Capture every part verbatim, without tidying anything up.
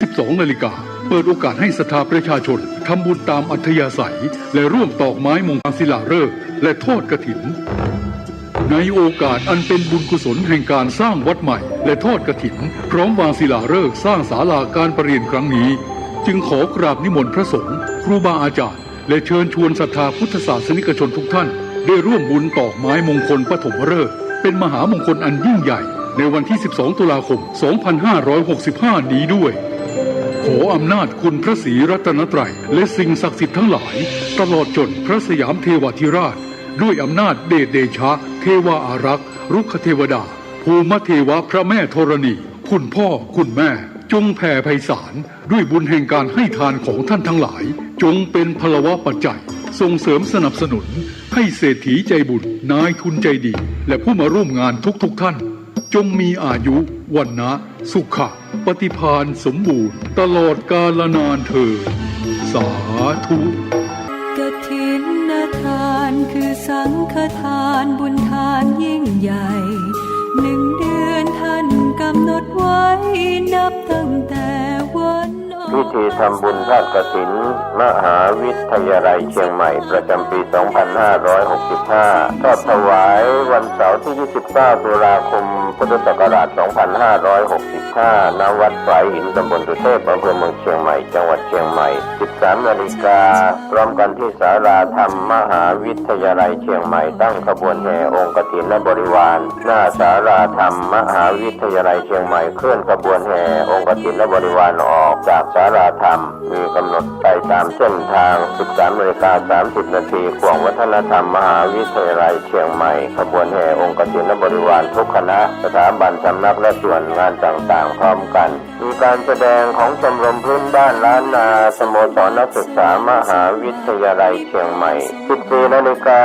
สิบสองนาฬิกา เปิดโอกาสให้ศรัทธาประชาชนทำบุญตามอัธยาศัย และร่วมตอกไม้มงคลศิลาฤกษ์ และทอดกฐิน ในโอกาสอันเป็นบุญกุศลแห่งการสร้างวัดใหม่ และทอดกฐิน พร้อมวางศิลาฤกษ์สร้างศาลาการประเรียนครั้งนี้ จึงขอกราบนิมนต์พระสงฆ์ ครูบาอาจารย์ และเชิญชวนศรัทธาพุทธศาสนิกชนทุกท่าน ได้ร่วมบุญตอกไม้มงคลปฐมฤกษ์ เป็นมหามงคลอันยิ่งใหญ่ ในวันที่ สิบสอง ตุลาคม สองพันห้าร้อยหกสิบห้า นี้ด้วย ขออำนาจคุณพระศรีรัตนตรัย และสิ่งศักดิ์สิทธิ์ทั้งหลาย ตลอดจนพระสยามเทวาธิราช ด้วยอำนาจเดชเดชะ เทวาอารักษ์ รุกขเทวดา ภูมิเทวะ พระแม่ธรณี คุณพ่อ คุณแม่ จงแผ่ไพศาล ด้วยบุญแห่งการให้ทานของท่านทั้งหลาย จงเป็นพลวปัจจัย ส่งเสริมสนับสนุน ให้เศรษฐีใจบุญ นายทุนใจดี และผู้มาร่วมงานทุกๆ ท่าน จงมีอายุ วรรณะ สุขะ ปฏิภาณสมบูรณ์ ตลอดกาลนานเทอญ สาธุ กฐินทานคือสังฆทานบุญทานยิ่งใหญ่ หนึ่งเดือนท่านกำหนดไว้นับตั้งแต่วันออก พิธีทำบุญทอดกฐิน มหาวิทยาลัยเชียงใหม่ ประจำปี สองพันห้าร้อยหกสิบห้า ทอดถวายวันเสาร์ที่ ยี่สิบเก้า ตุลาคม พุทธศักราช สองพันห้าร้อยหกสิบห้า ณ วัดฝายหิน ตำบลสุเทพ อำเภอเมืองเชียงใหม่ จังหวัดเชียงใหม่ สิบสามนาฬิกา พร้อมกันที่ศาลาธรรมมหาวิทยาลัยเชียงใหม่ ตั้งขบวนแห่องค์กฐินบริวาร หน้าศาลาธรรมมหาวิทยาลัยเชียงใหม่ เคลื่อนขบวนแห่องค์กฐินบริวารออกจากศาลาธรรม มีกำหนดไปตามเส้นทาง สิบสามนาฬิกาสามสิบนาที ข่วงวัฒนธรรมมหาวิทยาลัยเชียงใหม่ ขบวนแห่องค์กฐินบริวารทุกคณะ สถาบัน สำนัก และส่วนงานต่างๆ พร้อมกัน มีการแสดงของชมรมพื้นบ้านล้านนา สโมสรนักศึกษามหาวิทยาลัยเชียงใหม่ สิบสี่นาฬิกา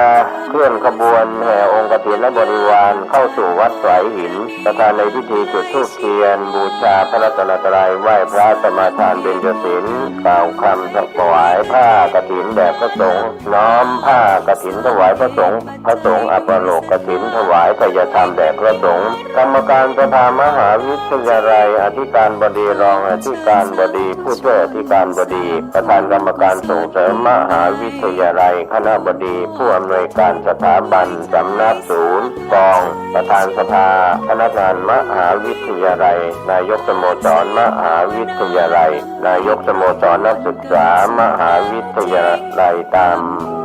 เคลื่อนขบวนแห่องค์กฐินบริวารเข้าสู่วัดฝายหิน ประธานในพิธีจุดธูปเทียน บูชาพระรัตนตรัย ไหว้พระสมาทานเบญจศีล กล่าวคำถวายผ้ากฐินแด่พระสงฆ์ น้อมผ้ากฐินถวายพระสงฆ์ พระสงฆ์อัปโลกกฐินถวายไทยธรรมแด่พระสงฆ์ กรรมการสภามหาวิทยาลัย อธิการบดี รองอธิการบดี ผู้ช่วยอธิการบดี ประธานกรรมการส่งเสริมมหาวิทยาลัย คณบดี ผู้อำนวยการสถาบัน สำนัก ศูนย์ กอง ประธานสภาพนักงานมหาวิทยาลัย นายกสโมสรมหาวิทยาลัย นายกสโมสรนักศึกษามหาวิทยาลัย ตาม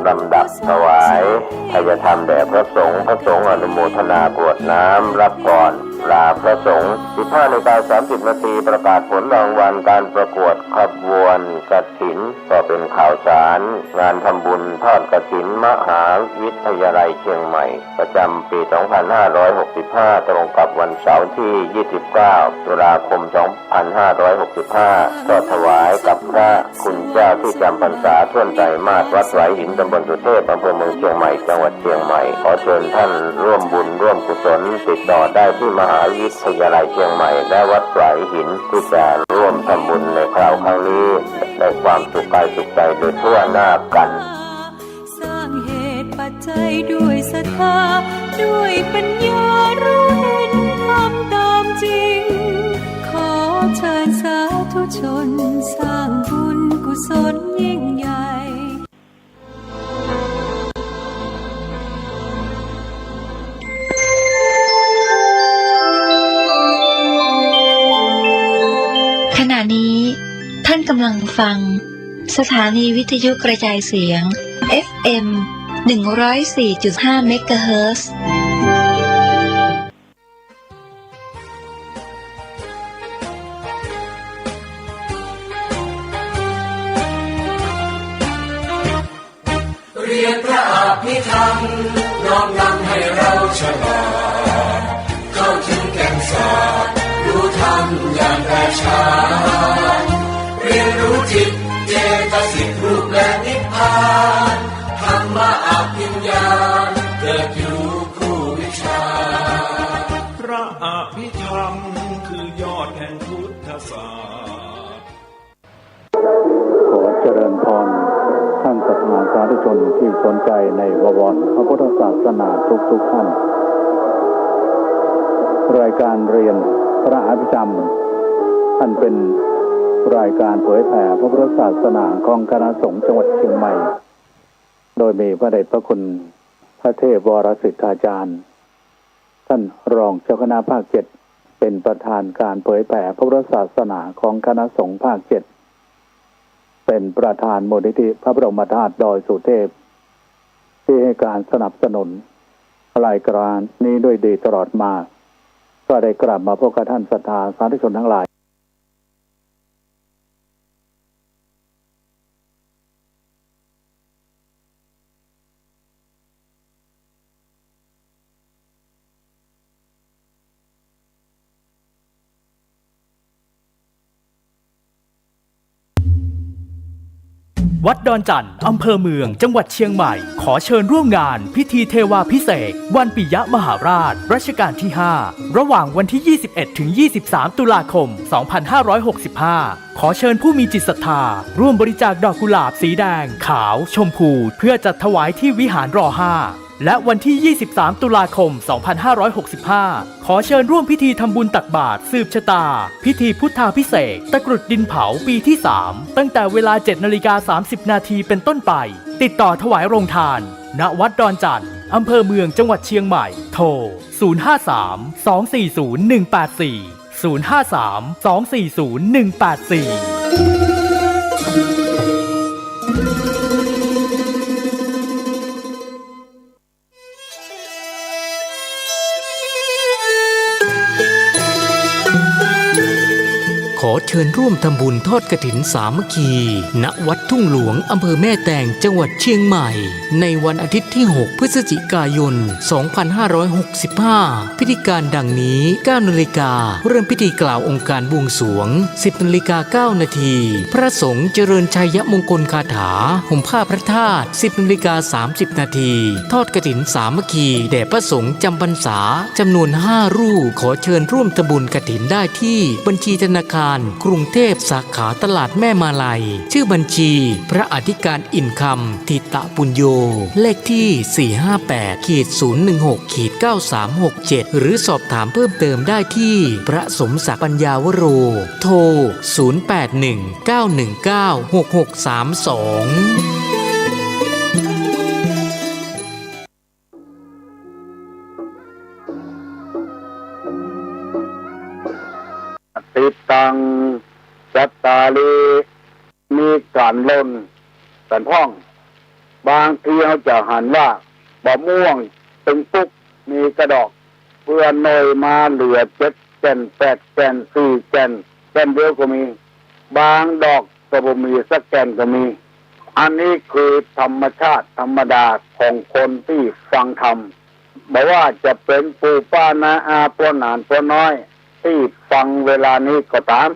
ลำดับถวายไทยธรรมแด่พระสงฆ์ พระสงฆ์อนุโมทนากรวดน้ำรับพรลาพระสงฆ์ สิบห้านาฬิกาสามสิบนาที ประกาศผลรางวัลการประกวดขบวนกฐิน ก็เป็นข่าวสารงานทำบุญทอดกฐินมหาวิทยาลัยเชียงใหม่ ประจำปี สองพันห้าร้อยหกสิบห้า ตรงกับวันเสาร์ที่ ยี่สิบเก้า ตุลาคม สองพันห้าร้อยหกสิบห้า ทอดถวายกับพระคุณเจ้าที่จำพรรษาถ้วนไตรมาส วัดฝายหิน ตำบลสุเทพ อำเภอเมืองเชียงใหม่ จังหวัดเชียงใหม่ ขอเชิญท่านร่วมบุญร่วมกุศล ติดต่อได้ที่มหาวิทยาลัยเชียงใหม่ และวัดฝายหิน ที่จะร่วมทำบุญในคราวครั้งนี้ ได้ความสุขกายสุขใจโดยทั่วหน้ากัน สร้างเหตุปัจจัยด้วยศรัทธา ด้วยปัญญารู้เห็นธรรมตามจริง ขอเชิญสาธุชนสร้างบุญกุศลยิ่งใหญ่ ขณะนี้ท่านกำลังฟัง สถานีวิทยุกระจายเสียง เอฟเอ็ม หนึ่งร้อยสี่จุดห้า เมกะเฮิรตซ์ เรียนพระอภิธรรม น้อมนำให้เราฉลาด เข้าถึงแก่นศาสตร์ รู้ธรรมอย่างแตกฉาน เรียนรู้จิตเจตสิก รูปและนิพพาน ธรรมะอภิญญา เกิดอยู่คู่วิชา พระอภิธรรมคือยอดแห่งพุทธศาสตร์ ขอเจริญพรท่านศรัทธาสาธุชนที่สนใจในบวรพระพุทธศาสนาทุกๆท่าน รายการเรียนพระอภิธรรม อันเป็น รายการเผยแผ่พระพุทธศาสนาของคณะสงฆ์จังหวัดเชียงใหม่ โดยมีพระเดชพระคุณพระเทพวรสิทธาจารย์ ท่านรองเจ้าคณะภาคเจ็ด เป็นประธานการเผยแผ่พระพุทธศาสนาของคณะสงฆ์ภาคเจ็ด เป็นประธานมูลนิธิพระบรมธาตุดอยสุเทพ ที่ให้การสนับสนุนรายการนี้ด้วยดีตลอดมา ก็ได้กราบมาพบกับท่านศรัทธาสาธุชนทั้งหลาย วัดดอนจั่น อำเภอเมือง จังหวัดเชียงใหม่ ขอเชิญร่วมงานพิธีเทวาภิเษกวันปิยมหาราชรัชกาลที่ห้า ระหว่างวันที่ยี่สิบเอ็ดถึงยี่สิบสามตุลาคมสองพันห้าร้อยหกสิบห้า ขอเชิญผู้มีจิตศรัทธาร่วมบริจาคดอกกุหลาบสีแดง ขาว ชมพู เพื่อจัดถวายที่วิหาร รอห้า และวันที่ยี่สิบสามตุลาคมสองพันห้าร้อยหกสิบห้า ขอเชิญร่วมพิธีทำบุญตักบาตรสืบชะตา พิธีพุทธาภิเษกตะกรุดดินเผาปีที่สาม ตั้งแต่เวลาเจ็ดนาฬิกาสามสิบนาทีเป็นต้นไป ติดต่อถวายโรงทาน ณ วัดดอนจั่น อำเภอเมือง จังหวัดเชียงใหม่ โทร ศูนย์ห้าสาม สองสี่ศูนย์ หนึ่งแปดสี่ ศูนย์ห้าสาม สองสี่ศูนย์ หนึ่งแปดสี่ ขอเชิญร่วมทำบุญทอดกฐินสามัคคี ณ วัดทุ่งหลวง อำเภอแม่แตง จังหวัดเชียงใหม่ ในวันอาทิตย์ที่หกพฤศจิกายนสองพันห้าร้อยหกสิบห้า พิธีการดังนี้ เก้านาฬิกา เริ่มพิธีกล่าวองค์การบวงสรวง สิบนาฬิกาเก้านาที พระสงฆ์เจริญชัยมงคลคาถา ห่มผ้าพระธาตุ สิบนาฬิกาสามสิบนาที ทอดกฐินสามัคคี แด่พระสงฆ์จำพรรษา จำนวนห้ารูป ขอเชิญร่วมทำบุญกฐินได้ที่บัญชีธนาคารกรุงเทพ สาขาตลาดแม่มาลัย ชื่อบัญชี พระอธิการ อินคำ ถิตปุญโญ เลขที่ สี่ห้าแปด ขีด ศูนย์หนึ่งหก ขีด เก้าสามหกเจ็ด หรือสอบถามเพิ่มเติมได้ที่ พระสมศักดิ์ ปัญญาวโร โทร ศูนย์แปดหนึ่ง เก้าหนึ่งเก้า หกหกสามสอง ติตัง จัตตาริ มีก๋านหล่นกั๋นพ่อง บางทีเฮาจะหันว่า บ่าม่วงเต็งปุก มีกระดอก เปื้อหน่อยมาเหลือเจ็ดแก่น แปดแก่น สี่แก่น แก่นเดียวก็มี บางดอกก็บ่มีสักแก่นก็มี อันนี้คือธรรมชาติธรรมดาของคนตี้ฟังธรรม บ่ว่าจะเป๋นปู่ป้าน้าอา ป้อหนานป้อน้อย ตี้ฟังเวลานี้ก็ต๋าม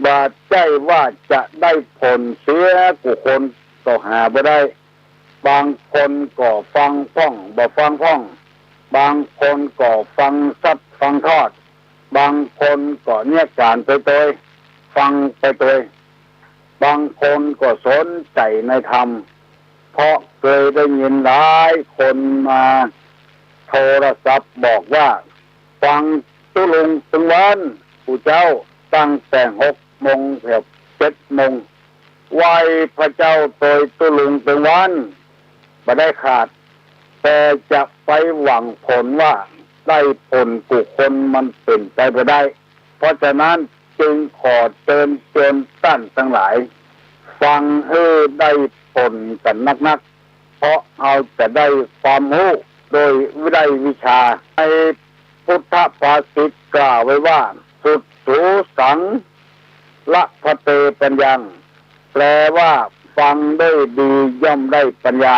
บ่ใจ้ว่าจะได้ผลเสียกู้คน ก็หาบ่ได้ บางคนก็ฟังพ่อง บ่ฟังพ่อง บางคนก็ฟังซัดฟังทอด บางคนก็เยียะก๋านไปโตย ฟังไปโตย บางคนก็สนใจ๋ในธรรม เพราะเกยได้ยินหลายคนมาโทรศัพท์บอกว่า ฟังตุ๊ลุงตึงวัน ปู่เจ้า ตั้งแต่หกโมงแถวเจ็ดโมง ไหว้พระเจ้าโตยตุ๊ลุงตึงวัน บ่ได้ขาด แต่จะไปหวังผลว่าได้ผลกู้คนมันเป๋นไปบ่ได้ เพราะฉะนั้นจึงขอเจิญจวนต้านตังหลาย ฟังหื้อได้ผลกั๋นนักๆ เพราะเฮาจะได้ความฮู้โดยได้วิชา ในพุทธภาษิตกล่าวไว้ว่า สุตถูสัง ละพะเต ปัญญัง แปลว่า ฟังด้วยดีย่อมได้ปัญญา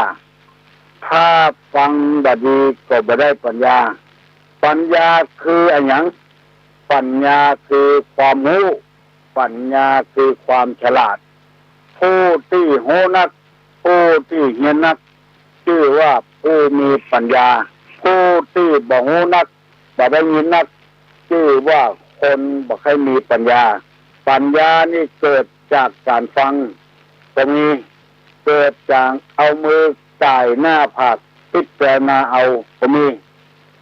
ถ้าฟังบ่ดีก็บ่ได้ปัญญา ปัญญาคืออะหยัง ปัญญาคือความฮู้ ปัญญาคือความฉลาด ผู้ตี้ฮู้นัก ผู้ตี้เฮียนนัก จื้อว่าผู้มีปัญญา ผู้ตี้บ่ฮู้นัก บ่ได้ยินนัก จื้อว่าคนบ่ใค่มีปัญญา ปัญญานี่เกิดจากก๋านฟังก็มี เกิดจากเอามือก่ายหน้าผากพิจารณาเอาก็มี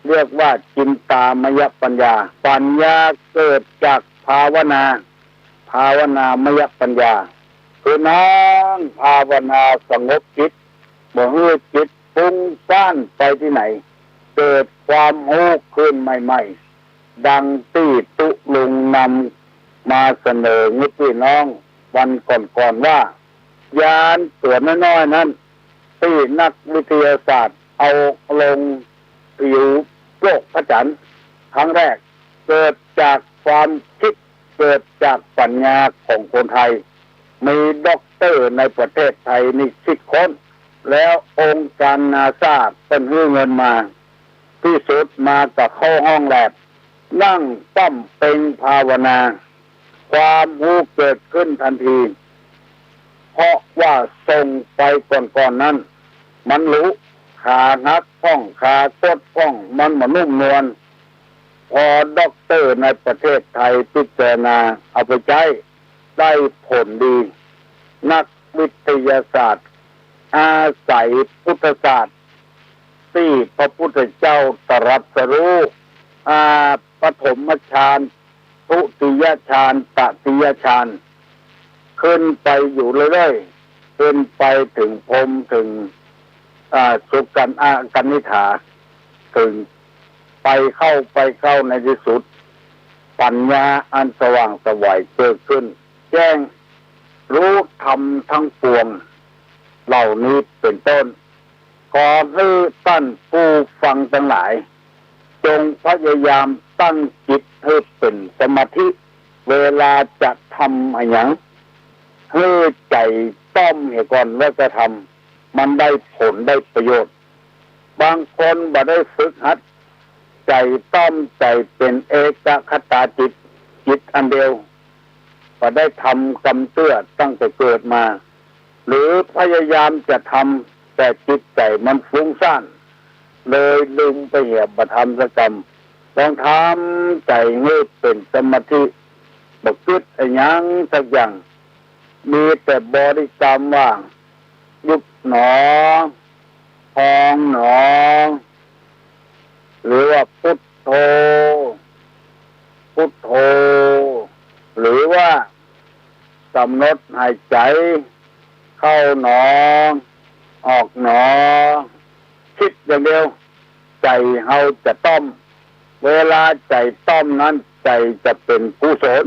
เรียกว่าจินตามยปัญญา ปัญญาเกิดจากภาวนา ภาวนามยปัญญา คือนั่งภาวนาสงบจิต บ่หื้อจิตฟุ้งซ่านไปตี้ไหน เกิดความฮู้ขึ้นใหม่ๆ ดังตี้ตุ๊ลุงนำมาเสนอหื้อปี้น้องวันก่อนๆ ว่า ยานตั๋วน้อยๆ นั้น ตี้นักวิทยาศาสตร์เอาลงผิวโลกพระจันทร์ครั้งแรก เกิดจากความคิด เกิดจากปัญญาของคนไทย มีด็อกเตอร์ในประเทศไทยนี่คิดค้น แล้วองค์การนาซาเปิ้นหื้อเงินมา พิสูจน์มาก็เข้าห้องแล็บ นั่งป้ำเป็งภาวนา ความฮู้เกิดขึ้นทันที เพราะว่าส่งไปก่อนๆ นั้น มันหลุ ขาหักพ่อง ขากดพ่อง มันบ่นุ่มนวล พอด็อกเตอร์ในประเทศไทยพิจารณาเอาไปใจ๊ ได้ผลดี นักวิทยาศาสตร์ อาศัยพุทธศาสตร์ ตี้พระพุทธเจ้าตรัสรู้ อ่า ปฐมฌาน ทุติยฌาน ตติยฌาน ขึ้นไปอยู่เรื่อยๆ ขึ้นไปเถิงพรหม เถิง อ่า สุกัญ อ่า กนิษฐา เถิงไปเข้า ไปเข้า ในตี้สุด ปัญญาอันสว่างไสวเกิดขึ้น แจ้งฮู้ธรรมทั้งปวง เหล่านี้เป๋นต้น ขอหื้อต้านผู้ฟังตังหลาย จงพยายามตั้งจิตหื้อเป๋นสมาธิ เวลาจะทำอะหยัง หื้อใจ๋ต้อมเหียก่อนแล้วจะทำ มันได้ผลได้ประโยชน์ บางคนบ่ได้ฝึกหัด ใจ๋ต้อมใจ๋เป๋นเอกคตาจิต จิตอันเดียว บ่ได้ทำกำเตื้อตั้งแต่เกิดมา หรือพยายามจะทำ แต่จิตใจ๋มันฟุ้งซ่าน เลยลืมไปเหียบ่ทำสักกำ ต้องทำใจ๋หื้อเป๋นสมาธิ บ่กึ๊ดอะหยังสักอย่าง มีแต่บริกรรมว่า ยุบหนอ พองหนอ หรือว่าพุทโธ พุทโธ หรือว่ากำหนดหายใจ๋เข้าหนอ ออกหนอ กึ๊ดอย่างเดียว ใจ๋เฮาจะต้อม เวลาใจ๋ต้อมนั้น ใจ๋จะเป๋นกุศล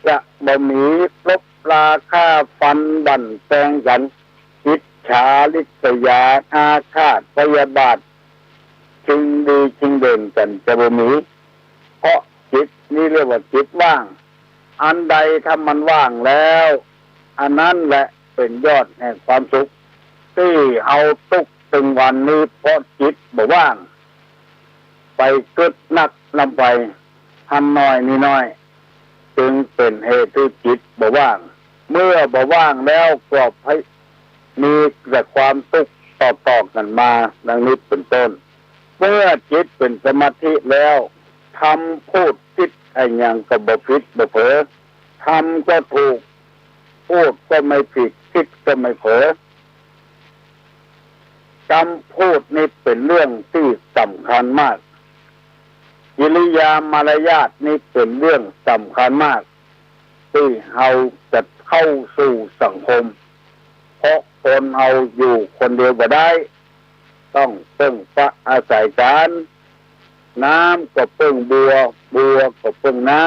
จะบ่มีลบราฆ่าฟันบั่นแตงกั๋น อิจฉาริษยาอาฆาตพยาบาท ชิงดีชิงเด่นกั๋นจะบ่มี เพราะจิตนี้เรียกว่าจิตว่าง อันใดถ้ามันว่างแล้ว อันนั้นแหละเป๋นยอดแห่งความสุข ตี้เฮาตุ๊กตึงวันนี้เพราะจิตบ่ว่าง ไปกึ๊ดนักนำไป หันหน้อยนี่หน้อย จึงเป๋นเหตุหื้อจิตบ่ว่าง เมื่อบ่ว่างแล้วก็ไปมีแต่ความตุ๊กต่อๆ กั๋นมา ดังนี้เป๋นต้น เมื่อจิตเป๋นสมาธิแล้ว ทำพูดผิดอะหยังก็บ่ผิดบ่เผลอ ทำก็ถูก พูดก็ไม่ผิด ผิดก็ไม่เผลอ กำพูดนี้เป๋นเรื่องตี้สำคัญมาก กิริยามารยาทนี้เป๋นเรื่องสำคัญมาก ตี้เฮาจะเข้าสู่สังคม เพราะคนเฮาอยู่คนเดียวบ่ได้ ต้องเปิ้งปะอาศัยกั๋น น้ำก็เปิ้งบัว บัวก็เปิ้งน้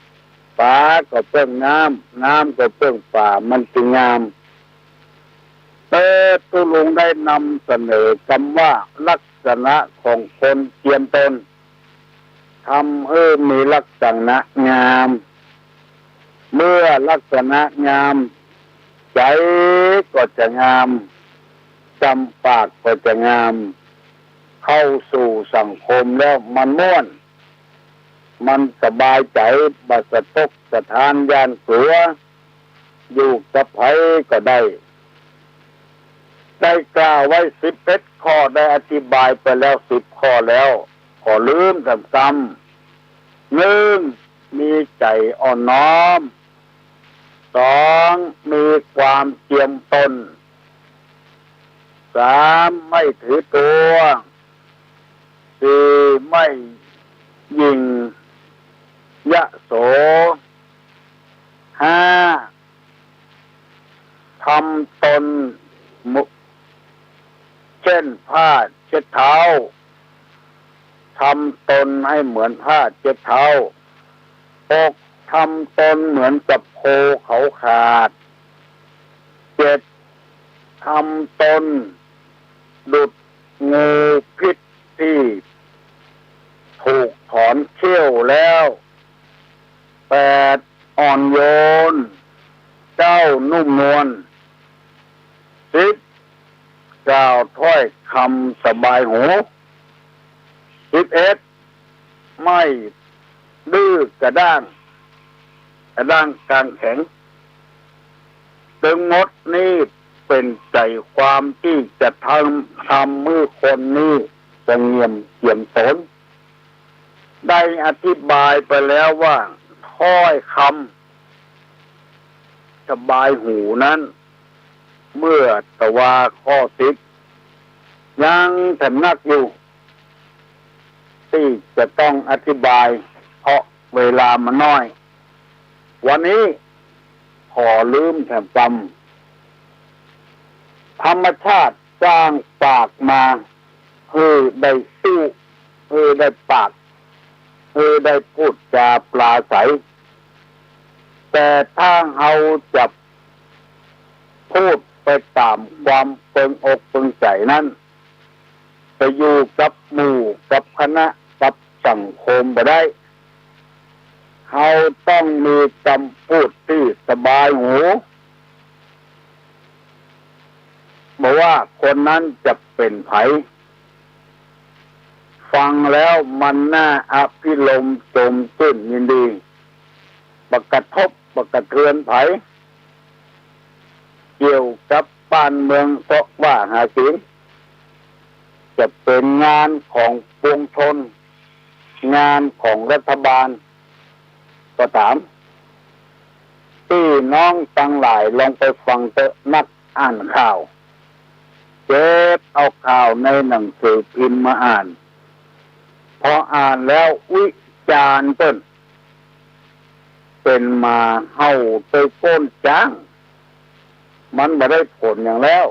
ำ ป๋าก็เปิ้งน้ำ น้ำก็เปิ้งป๋า มันจึงงาม เออ ตุ๊ลุงได้นำเสนอกำว่าลักษณะของคนเจียมตน ทำหื้อมีลักษณะงาม เมื่อลักษณะงาม ใจ๋ก็จะงาม จำปากก็จะงาม เข้าสู่สังคมแล้วมันม่วน มันสบายใจ๋ บ่สะตกสะท้านย้านกั๋ว อยู่กับใผก็ได้ ได้กล่าวไว้สิบเอ็ดข้อ ได้อธิบายไปแล้วสิบข้อแล้ว ขอลืมซ้ำๆ นึ่ง มีใจ๋อ่อนน้อม สอง มีความเจียมตน สาม ไม่ถือตั๋ว สี่ ไม่หยิ่งยโส ห้า ทำตนเหมือน เช่นผ้าเช็ดเท้า ทำตนให้เหมือนผ้าเช็ดเท้า หก ทำตนเหมือนกับโคเขาขาด เจ็ด ทำตนดุจงูพิษที่ถูกถอนเขี้ยวแล้ว แปด อ่อนโยน เจ้านุ่มนวล สิบ กล่าวถ้อยคำสบายหู สิบเอ็ด ไม่ดื้อกระด้าง กระด้างกางแข็ง ตึงหมดนี้เป๋นใจ๋ความตี้จะทำ ทำหื้อคนนี้สงบเจียมตน ได้อธิบายไปแล้วว่าถ้อยคำสบายหูนั้น เมื่อตะวาข้อสิบ ยังถนัดอยู่ ตี้จะต้องอธิบาย เพราะเวลามันน้อย วันนี้ขอลืมแถมกำ ธรรมชาติสร้างปากมา หื้อได้อู้ หื้อได้ปาก หื้อได้พูดจาปราศรัย แต่ถ้าเฮาจะพูดไปต๋ามความเปิงอกเปิงใจ๋นั้น ไปอยู่กับหมู่กับคณะกับสังคมบ่ได้ เฮาต้องมีกำพูดตี้สบายหู บ่ว่าคนนั้นจะเป๋นใผ ฟังแล้วมันน่าอภิรมย์จมจื้นยินดี บ่กระทบบ่กระเทือนใผ เกี่ยวกับบ้านเมืองเซาะว่าหากิ๋น จะเป๋นงานของปวงชน งานของรัฐบาลก็ต๋าม ตี้น้องตังหลายลองไปฟังเต๊อะ นักอ่านข่าว เก็บเอาข่าวในหนังสือพิมพ์มาอ่าน พออ่านแล้ววิจารณ์เปิ้น เป๋นหมาเห่าตวยก้นจ๊าง มันบ่ได้ผลหยังแล้ว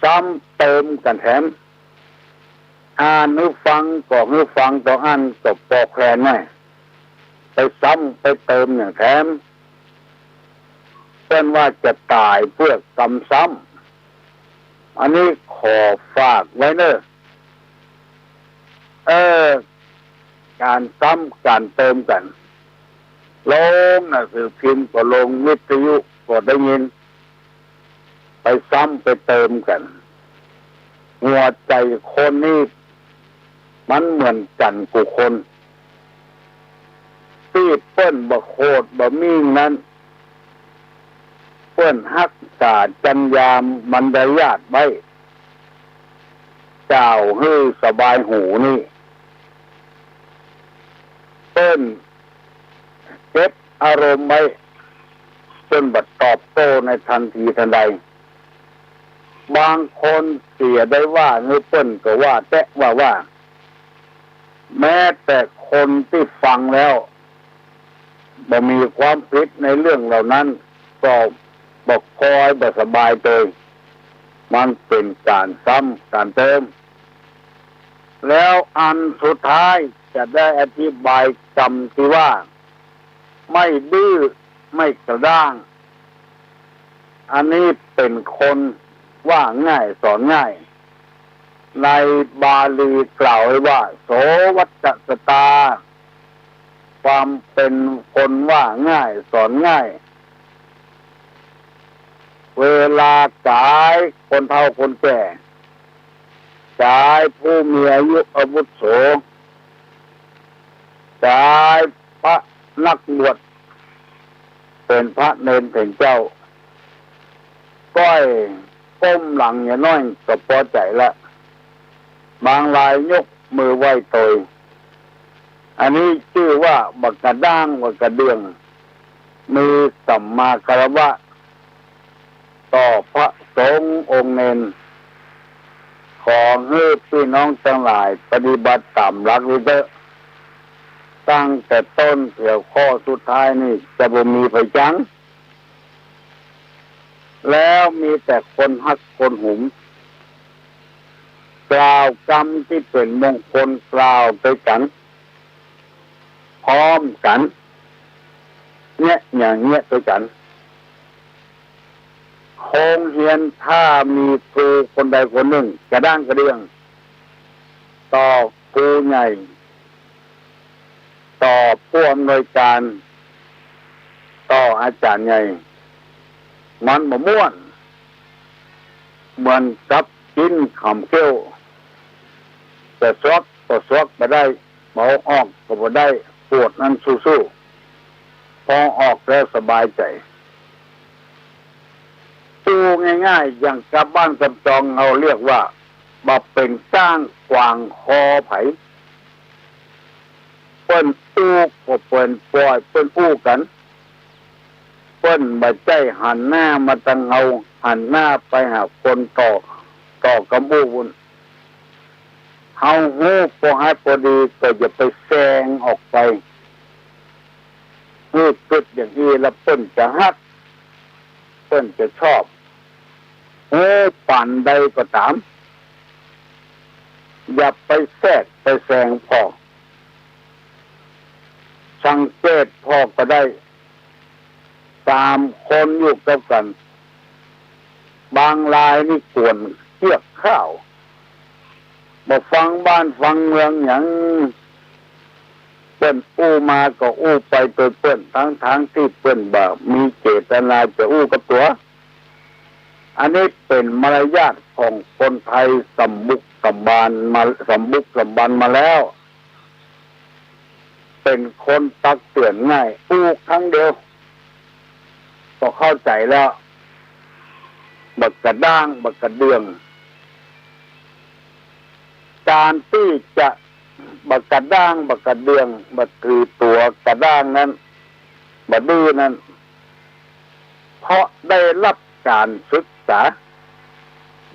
ซ้ำเติมกั๋นแถม อ่านหื้อฟังก็หื้อฟังตองอั้นก็ปอแควนไว้ ไปซ้ำไปเติมอย่างแถม เปิ้นว่าจะต๋ายเปื้อกำซ้ำ อันนี้ขอฝากไว้เน่อ เออ ก๋านซ้ำก๋านเติมกั๋น ลงหนังสือพิมพ์ก็ลง วิทยุก็ได้ยิน ไปซ้ำไปเติมกั๋น หัวใจ๋คนนี้มันเหมือนกั๋นกู้คน ตี้เปิ้นบ่โขดบ่มิ่งนั้น เปิ้นฮักษาจรรยามัญญาติไว้ กล่าวหื้อสบายหูนี่ เปิ้นเก็บอารมณ์ไว้ เปิ้นบ่ตอบโต้ในทันทีทันใด บางคนเสียได้ว่าหื้อเปิ้นก็ว่าแต๊ว่าว่า แม้แต่คนตี้ฟังแล้วบ่มีความผิดในเรื่องเหล่านั้น ก็บ่คอยบ่สบายตวย มันเป๋นก๋านซ้ำก๋านเติม แล้วอันสุดท้ายจะได้อธิบายกำตี้ว่า ไม่ดื้อไม่กระด้าง อันนี้เป๋นคนว่าง่ายสอนง่าย ในบาลีกล่าวไว้ว่า โสวัตตสตา ความเป๋นคนว่าง่ายสอนง่าย เวลาก๋ายคนเฒ่าคนแก่ ก๋ายผู้มีอายุอาวุโส ก๋ายพระนักบวช เป๋นพระเณรเป๋นเจ้า ก้อยก้มหลังอย่างน้อยก็ปอใจ๋ละ บางรายยกมือไหว้ตวย อันนี้จื้อว่าบ่กระด้างบ่กระเดื่อง มีสัมมาคารวะ ต่อพระสงฆ์องค์เณร ขอหื้อปี้น้องตังหลายปฏิบัติต๋ามหลักนี้เต๊อะ ตั้งแต่ต้นเถียวข้อสุดท้ายนี่จะบ่มีไผจัง แล้วมีแต่คนฮักคนหุม กล่าวกำตี้เป๋นมงคลกล่าวตวยกั๋น พร้อมกั๋น เยียะอย่างเยียะตวยกั๋น โฮงเฮียนถ้ามีครูคนใดคนนึ่งกระด้างกระเดื่อง ต่อครูใหญ่ ต่อผู้อำนวยการ ต่ออาจ๋ารย์ใหญ่ มันบ่ม่วน เหมือนกับกิ๋นขำเขี้ยว จะสวกก็สวกบ่ได้ บ่ออกก็บ่ได้ ปวดนั้นสู้ๆ พอออกแล้วสบายใจ๋ อู้ง่ายๆ อย่างกับบ้านกำจองเฮาเรียกว่า บ่เป๋นก้างขวางคอไผ เปิ้นอู้ก็เปิ้นปล่อย เปิ้นอู้กั๋น เปิ้นบ่ใจ้หันหน้ามาตังเฮา หันหน้าไปหาคนต่อ ต่อกำอู้ปู้น เฮาฮู้ปอฮัดปอดีก็อย่าไปแสงออกไป ฮู้กึ๊ดอย่างอี้แล้วเปิ้นจะฮัก เปิ้นจะชอบ ฮู้ปานใดก็ต๋าม อย่าไปแทรกไปแซงผ่อ สังเกตผ่อก็ได้ สามคนอยู่กับกั๋น บางรายนี่กวนเกี้ยข้าว บ่ฟังบ้านฟังเมืองหยัง เปิ้นอู้มาก็อู้ไปตวยเปิ้น ทั้งๆ ตี้เปิ้นบ่มีเจตนาจะอู้กับตั๋ว อันนี้เป๋นมารยาทของคนไทยสำบุกสำบานมา สำบุกสำบันมาแล้ว เป๋นคนตักเตื๋อนง่าย อู้ครั้งเดียวก็เข้าใจ๋แล้ว บ่กระด้าง บ่กระเดื่อง ก๋านตี้จะบ่กระด้าง บ่กระเดื่อง บ่ถือตั๋วกระด้างนั้น บ่ดื้อนั้น เพราะได้ฮับก๋านศึกษา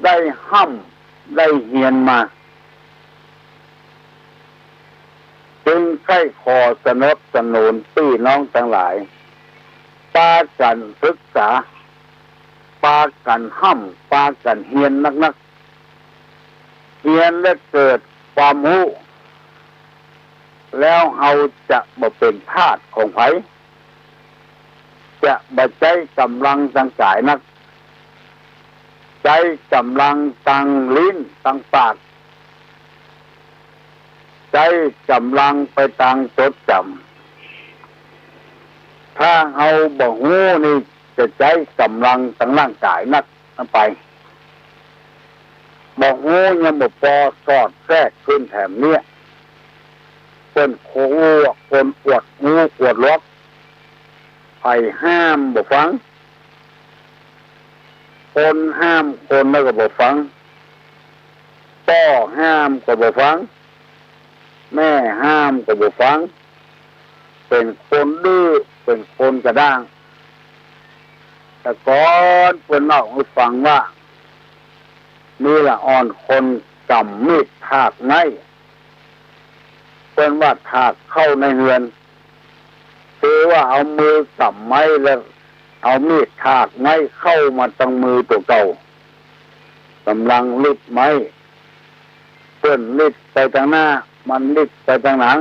ได้ฮ่ำ ได้เฮียนมา จึงใค่ขอสนับสนุนปี้น้องตังหลาย ปากั๋นศึกษา ปากั๋นฮ่ำ ปากั๋นเฮียนนักๆ เฮียนและเกิดความฮู้ แล้วเฮาจะบ่เป๋นทาสของไผ จะบ่ใจ๊ก๋ำลังตางก๋ายนัก ใจ๊ก๋ำลังตางลิ้นตางปาก ใจ๊ก๋ำลังไปตางจดจ๋ำ ถ้าเฮาบ่ฮู้นี่จะใจ๊ก๋ำลังตางร่างก๋ายนัก นั้นไป บ่ฮู้ยังบ่ปอ สอดแทรกขึ้นแถมเนี้ย เปิ้นคนอวดฮู้อวดหลอก ใผห้ามบ่ฟัง คนห้ามคนแล้วก็บ่ฟัง ป้อห้ามก็บ่ฟัง แม่ห้ามก็บ่ฟัง เป๋นคนดื้อ เป๋นคนกระด้าง แต่ก่อนเปิ้นเล่าหื้อฟังว่า มีละอ่อนคนก๋ำมีดถากไม้ เปิ้นว่าถากเข้าในเฮือน คือว่าเอามือก๋ำไม้แล้วเอามีดถากไม้เข้ามาตางมือตั๋วเก่า ก๋ำลังลิดไม้ เปิ้นลิดไปตางหน้า มันลิดไปตางหลัง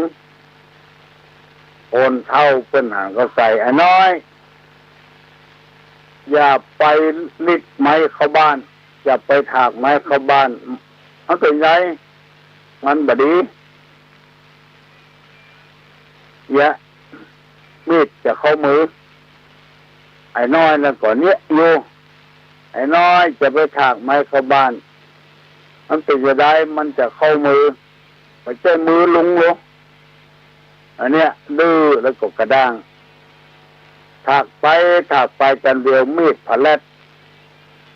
คนเฒ่าเปิ้นหันเข้าใส่ ไอ้น้อย อย่าไปลิดไม้เข้าบ้าน อย่าไปถากไม้เข้าบ้าน มันเป๋นไง มันบ่ดี เยียะ มีดจะเข้ามือ ไอ้น้อยนั้นก็เยียะอยู่ ไอ้น้อยจะไปถากไม้เข้าบ้าน มันเป๋นจะได้ มันจะเข้ามือ บ่ใจ้มือลุงหรอก อันเนี้ยดื้อแล้วก็กระด้าง ถากไปถากไป จันเดียวมีดผลัด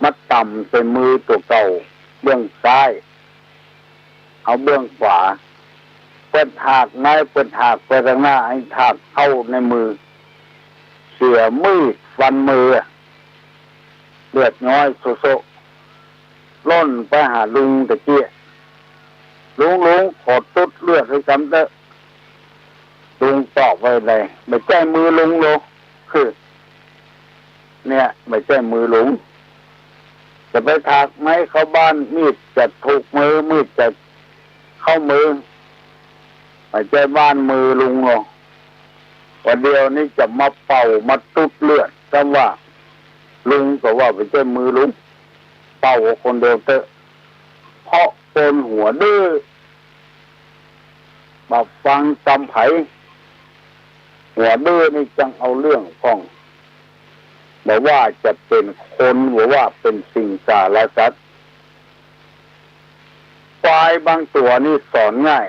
มาต่ำใส่มือตั๋วเก่า เบื้องซ้าย เอาเบื้องขวา เปิ้นถากไม้ เปิ้นถากไปตางหน้า ไอ้ถากเข้าในมือ เสียมีดฟันมือ เลือดย้อยโซะๆ ล่นไปหาลุงตะเกียะ ลุง ลุง ขอตุ๊ดเลือดหื้อกำเต๊อะ ตอบไว้ได้ บ่ใจ้มือลุงโล คือ เนี่ย บ่ใจ้มือลุง จะไปถากไม้เข้าบ้าน มีดจะถูกมือ มีดจะเข้ามือ บ่ใจ้บ้านมือลุงโล ว่าเดี๋ยวนี้จะมาเป่ามาตุ๊ดเลือด กำว่าลุงก็ว่าบ่ใจ้มือลุง เป่าคนเดียวเต๊อะ เพราะคนหัวดื้อ บ่ฟังกำใผ หัวดื้อนี่จังเอาเรื่องพ่อง บ่ว่าจะเป๋นคน บ่ว่าเป๋นสิงสารสัตว์ ควายบางตั๋วนี่สอนง่าย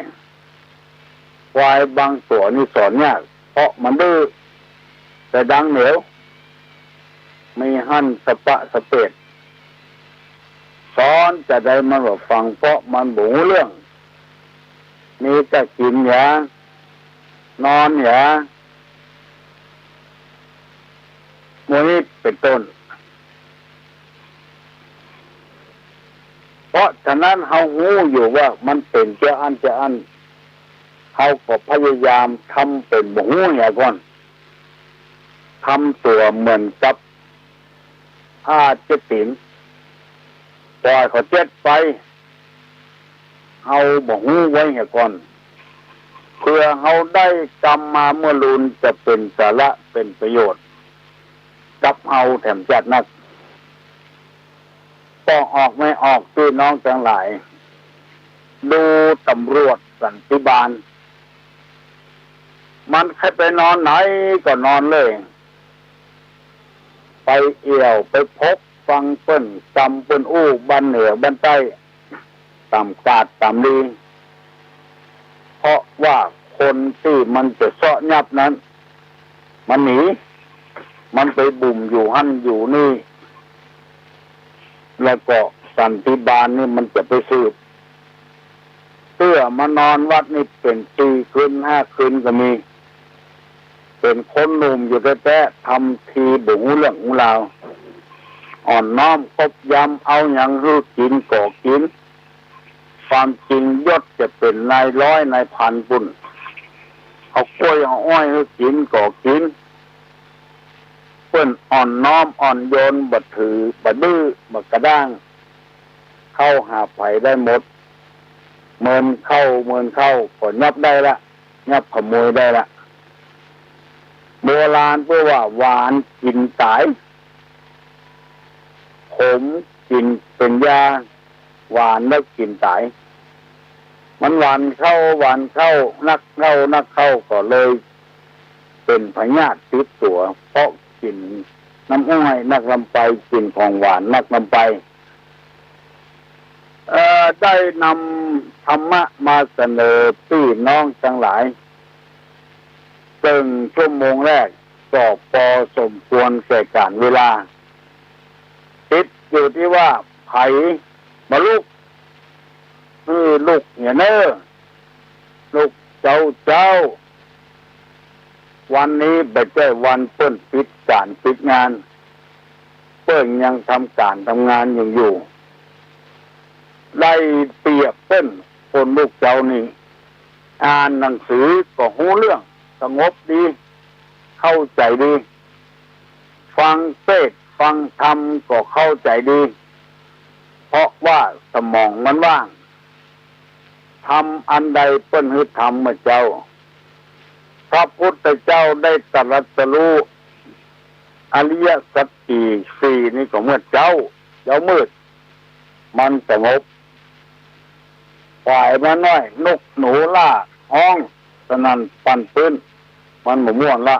ควายบางตั๋วนี่สอนยาก เพราะมันดื้อ แต่ดังเหนียว มีหั้นสะปะสะเปด สอนจะใดมันบ่ฟัง เพราะมันบ่ฮู้เรื่อง มีแต่กิ๋นหยา นอนหยา หมู่นี้เป๋นต้น เพราะฉะนั้นเฮาฮู้อยู่ว่ามันเป๋นเจ้าอั้นเจ้าอั้น เฮาก็พยายามทำเป๋นบ่ฮู้เหียก่อน ทำตั๋วเหมือนกับผ้าเจ็ดตี๋น ปล่อยเขาเจ็ดไป เฮาบ่ฮู้ไว้เหียก่อน เผื่อเฮาได้กำมาเมื่อลูนจะเป๋นสาระเป๋นประโยชน์กับเฮาแถมจัดนัก ป้องออกไม่ออก ปี้น้องตังหลาย ดูตำรวจสันติบาล มันใค่ไปนอนไหนก็นอนเลย ไปเอี่ยวไปพบฟังเปิ้นกำเปิ้นอู้บ้านเหนือบ้านใต้ ต๋ามกาดต๋ามลี เพราะว่าคนตี้มันจะเซาะยับนั้น มันหนี มันไปบุ่มอยู่หั้นอยู่นี่ แล้วก็สันติบาลนี่มันจะไปสืบ เตื้อมานอนวัดนี่เป๋นสี่คืนห้าคืนก็มี เป๋นคนหนุ่มอยู่แต๊ๆ ทำทีบ่ฮู้เรื่องฮู้ราว อ่อนน้อมกบยำ เอาหยังหื้อกิ๋นก็กิ๋น ความจริงยศจะเป๋นนายร้อยนายพันปู้น เอากล้วยเอาอ้อยหื้อกิ๋นก็กิ๋น เปิ้นอ่อนน้อมอ่อนโยน บ่ถือ บ่ดื้อ บ่กระด้าง เข้าหาใผได้หมด เมินเข้า เมินเข้าก็ยับได้ละ ยับขโมยได้ละ โบราณเปิ้นว่าหวานกิ๋นต๋าย ขมกิ๋นเป๋นยา หวานแล้วกิ๋นต๋าย มันหวานเข้า หวานเข้า นักเข้า นักเข้า ก็เลยเป๋นพยาธิติดตั๋ว เพราะกิ๋นน้ำอ้อยนักนำไป กิ๋นของหวานนักนำไป เอ่อ ได้นำธรรมะมาเสนอปี้น้องตังหลาย เซิ่งชั่วโมงแรกก็ปอสมควรแก่ก๋านเวลา ติดอยู่ตี้ว่าใผบ่ลุก หื้อลุกเหียเน่อ ลุกเจ๊าเจ๊า วันนี้บ่ใจ้วันเปิ้นปิดก๋านปิดงาน เปิ้นยังทำก๋านทำงานยังอยู่ ได้เปรียบเปิ้น คนลุกเจ๊านี่ อ่านหนังสือก็ฮู้เรื่อง สงบดี เข้าใจ๋ดี ฟังเตสน์ฟังธรรมก็เข้าใจ๋ดี เพราะว่าสมองมันว่าง ธรรมอันใดเปิ้นหื้อธรรมเมื่อเจ๊า พระพุทธเจ้าได้ตรัสรู้อริยสัจสี่ สี่นี่ก็เมื่อเจ๊า เจ๊ามืด มันสงบ ฝ่ายมาน้อย นกหนูล่าฮ้องสนั่นปั่นปื๊น มันบ่ม่วนละ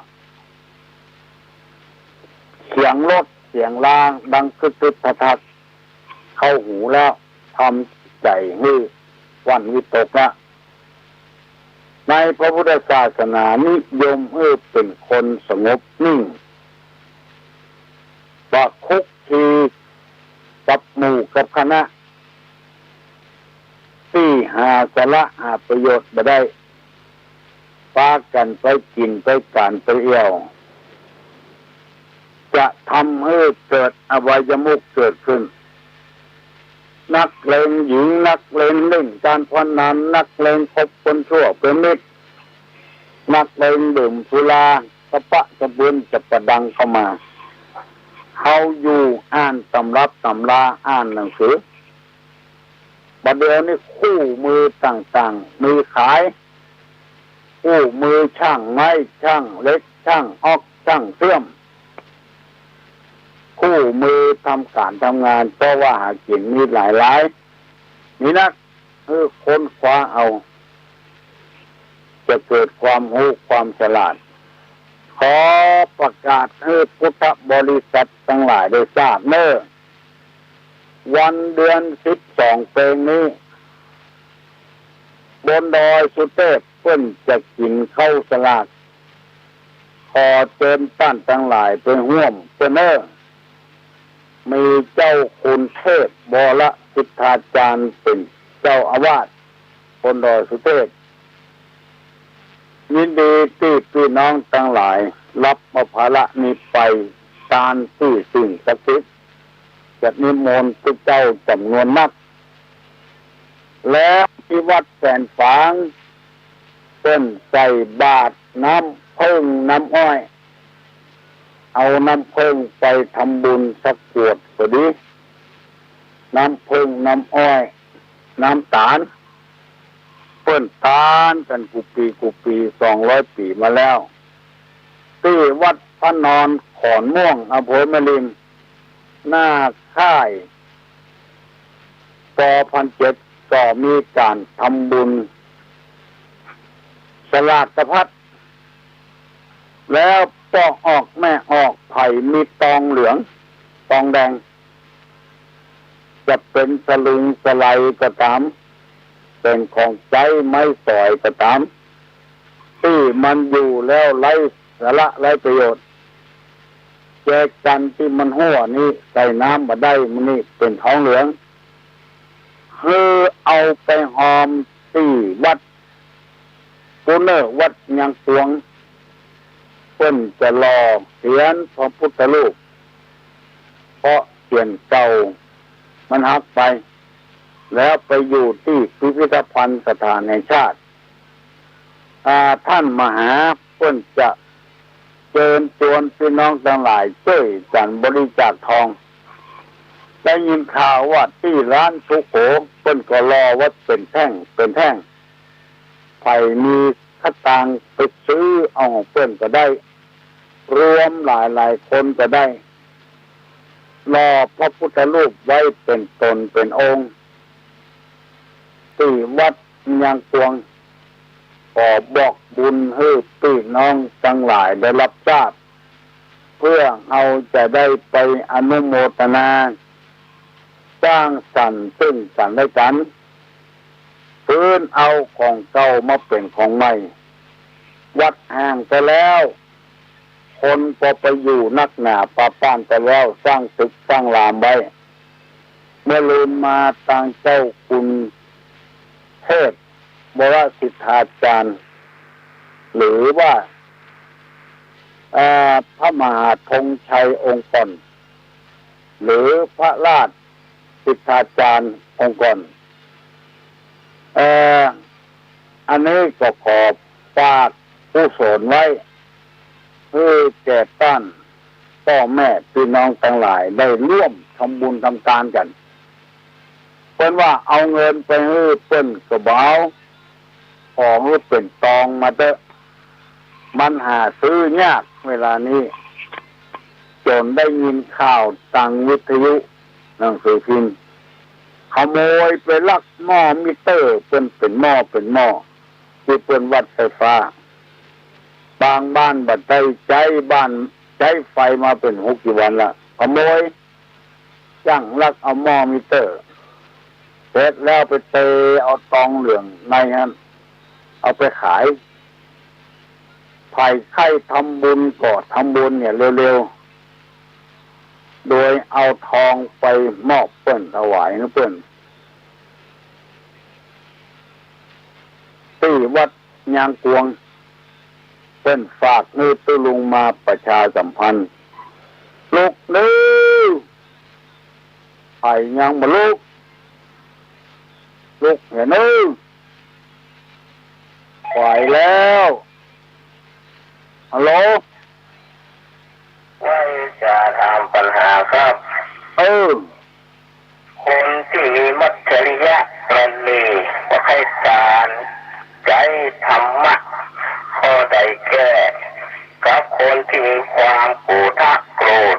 เสียงรถเสียงลาดังกึดกึดทัดทัด เข้าหูแล้ว ทำใจ๋หื้อหวั่นวิตกละ ในพระพุทธศาสนานิยมหื้อเป๋นคนสงบนิ่ง บ่คลุกคลีกับหมู่กับคณะ ตี้หาสาระหาประโยชน์บ่ได้ ปากั๋นไปกิ๋นไปก๋านไปเอี่ยว จะทำหื้อเกิดอบายมุขเกิดขึ้น นักเลงหญิง นักเลงเล่นก๋านพนัน นักเลงคบคนชั่วเป๋นมิตร นักเลงดื่มสุรา สะป๊ะสะปืนจะปะดังเข้ามา เฮาอยู่อ่านตำรับตำรา อ่านหนังสือ บ่าเดี่ยวนี้คู่มือต่างๆ มีขาย คู่มือช่างไม้ ช่างเหล็ก ช่างออก ช่างเชื่อม คู่มือทำก๋านทำงาน เพราะว่าหากิ๋นมีหลายๆ มีนัก หื้อค้นคว้าเอา จะเกิดความฮู้ความฉลาด ขอประกาศหื้อพุทธบริษัทตังหลายได้ทราบเน่อ วันเดือนสิบสองเป๋งนี้ บนดอยสุเทพเปิ้นจะกิ๋นข้าวสลาก ขอเจิญต้านตังหลายไปฮ่วมเปิ้นเน่อ มีเจ้าคุณเทพวรสิทธาจารย์เป๋นเจ้าอาวาสบนดอยสุเทพ ยินดีตี้ปี้น้องตังหลายฮับเอาภาระนี้ไปตานตี้สิ่งศักดิ์สิทธิ์ จะนิมนต์ตุ๊เจ้าจ๋ำนวนนัก แล้วตี้วัดแสนฝาง เปิ้นใส่บาตรน้ำเผิ้งน้ำอ้อย เอาน้ำเผิ้งไปทำบุญสักขวดก็ดี น้ำเผิ้งน้ำอ้อย น้ำต๋าล เปิ้นตานกั๋นกู้ปี๋กู้ปี๋ สองร้อยปี๋มาแล้ว ตี้วัดพระนอนขอนม่วง อำเภอแม่ริม หน้าค่าย ป.พันเจ็ด ก็มีก๋านทำบุญสลากพัด แล้วป้อออกแม่ออกไผ่มีตองเหลือง ตองแดง จะเป๋นสลุงสะไลก็ต๋าม เป๋นของใจ๊ไม้สอยก็ต๋าม ตี้มันอยู่แล้วไร้สาระไร้ประโยชน์ แจกั๋นตี้มันฮั่วนี้ ใส่น้ำบ่ได้ มันนี้เป๋นตองเหลือง หื้อเอาไปฮอมตี้วัดปูเน่อ วัดยางกวง เปิ้นจะหล่อเตียนพระพุทธรูป เพราะเตียนเก่ามันหักไป แล้วไปอยู่ตี้พิพิธภัณฑ์สถานแห่งชาติ อ่า ต้านมหาเปิ้นจะเจิญจวนปี้น้องตังหลายจ้วยกั๋นบริจาคตอง ได้ยินข่าวว่าตี้ร้านสุโข เปิ้นก็หล่อไว้เป๋นแท่งเป๋นแท่ง ใผมีสตางค์ไปซื้อเอาของเปิ้นก็ได้ รวมหลายๆ คนก็ได้ หล่อพระพุทธรูปไว้เป๋นต๋นเป๋นองค์ ตี้วัดยางกวง ขอบอกบุญหื้อปี้น้องตังหลายได้ฮับทราบ เพื่อเฮาจะได้ไปอนุโมทนา สร้างสรรค์ซึ่งกั๋นและกั๋น ฟื้นเอาของเก่ามาเป๋นของใหม่ วัดฮ้างไปแล้ว คนก็ไปอยู่นักหนาปาป้านไปแล้ว สร้างตึกสร้างรามไว้ เมื่อลืนมาตางเจ้าคุณเทพวรสิทธาจารย์ หรือว่า เอ่อ พระมหาธงชัยองค์ก่อน หรือพระราชสิทธาจารย์องค์ก่อน เอ่อ อันนี้ก็ขอฝากกุศลไว้ หื้อแก่ต้านป้อแม่ปี้น้องตังหลายได้ร่วมทำบุญทำตานกั๋น เปิ้นว่าเอาเงินไปหื้อเปิ้นก็บ่เอา ขอหื้อเป๋นตองมาเต๊อะ มันหาซื้อยากเวลานี้ จ๋นได้ยินข่าวตางวิทยุ หนังสือพิมพ์ ขโมยไปลักหม้อมิเตอร์ เปิ้นเป๋นหม้อเป๋นหม้อ ตี้เปิ้นวัดไฟฟ้า บางบ้านบ่ได้ใจ๊ บ้านใจ๊ไฟมาเป๋นหกสิบวันละ ขโมย จ้างลักเอาหม้อมิเตอร์ เสร็จแล้วไปเตะเอาตองเหลืองในหั้น เอาไปขาย ใผใค่ทำบุญก็ทำบุญเนี่ยเร็วๆ โดยเอาตองไปมอบเปิ้น ถวายหื้อเปิ้น ตี้วัดยางกวง เปิ้นฝากหื้อตุ๊ลุงมาประชาสัมพันธ์ ลุกเน่อ ใผยังบ่ลุก ลุกเหียเน่อ ไหวแล้ว ฮัลโหล ว่าจะถามปัญหาครับ เออ คนตี้มีมัจฉริยะประณีต ว่าใค่ตาน ใจ๊ธรรมะข้อใดแก้ กับคนตี้มีความโกรธะโกรธ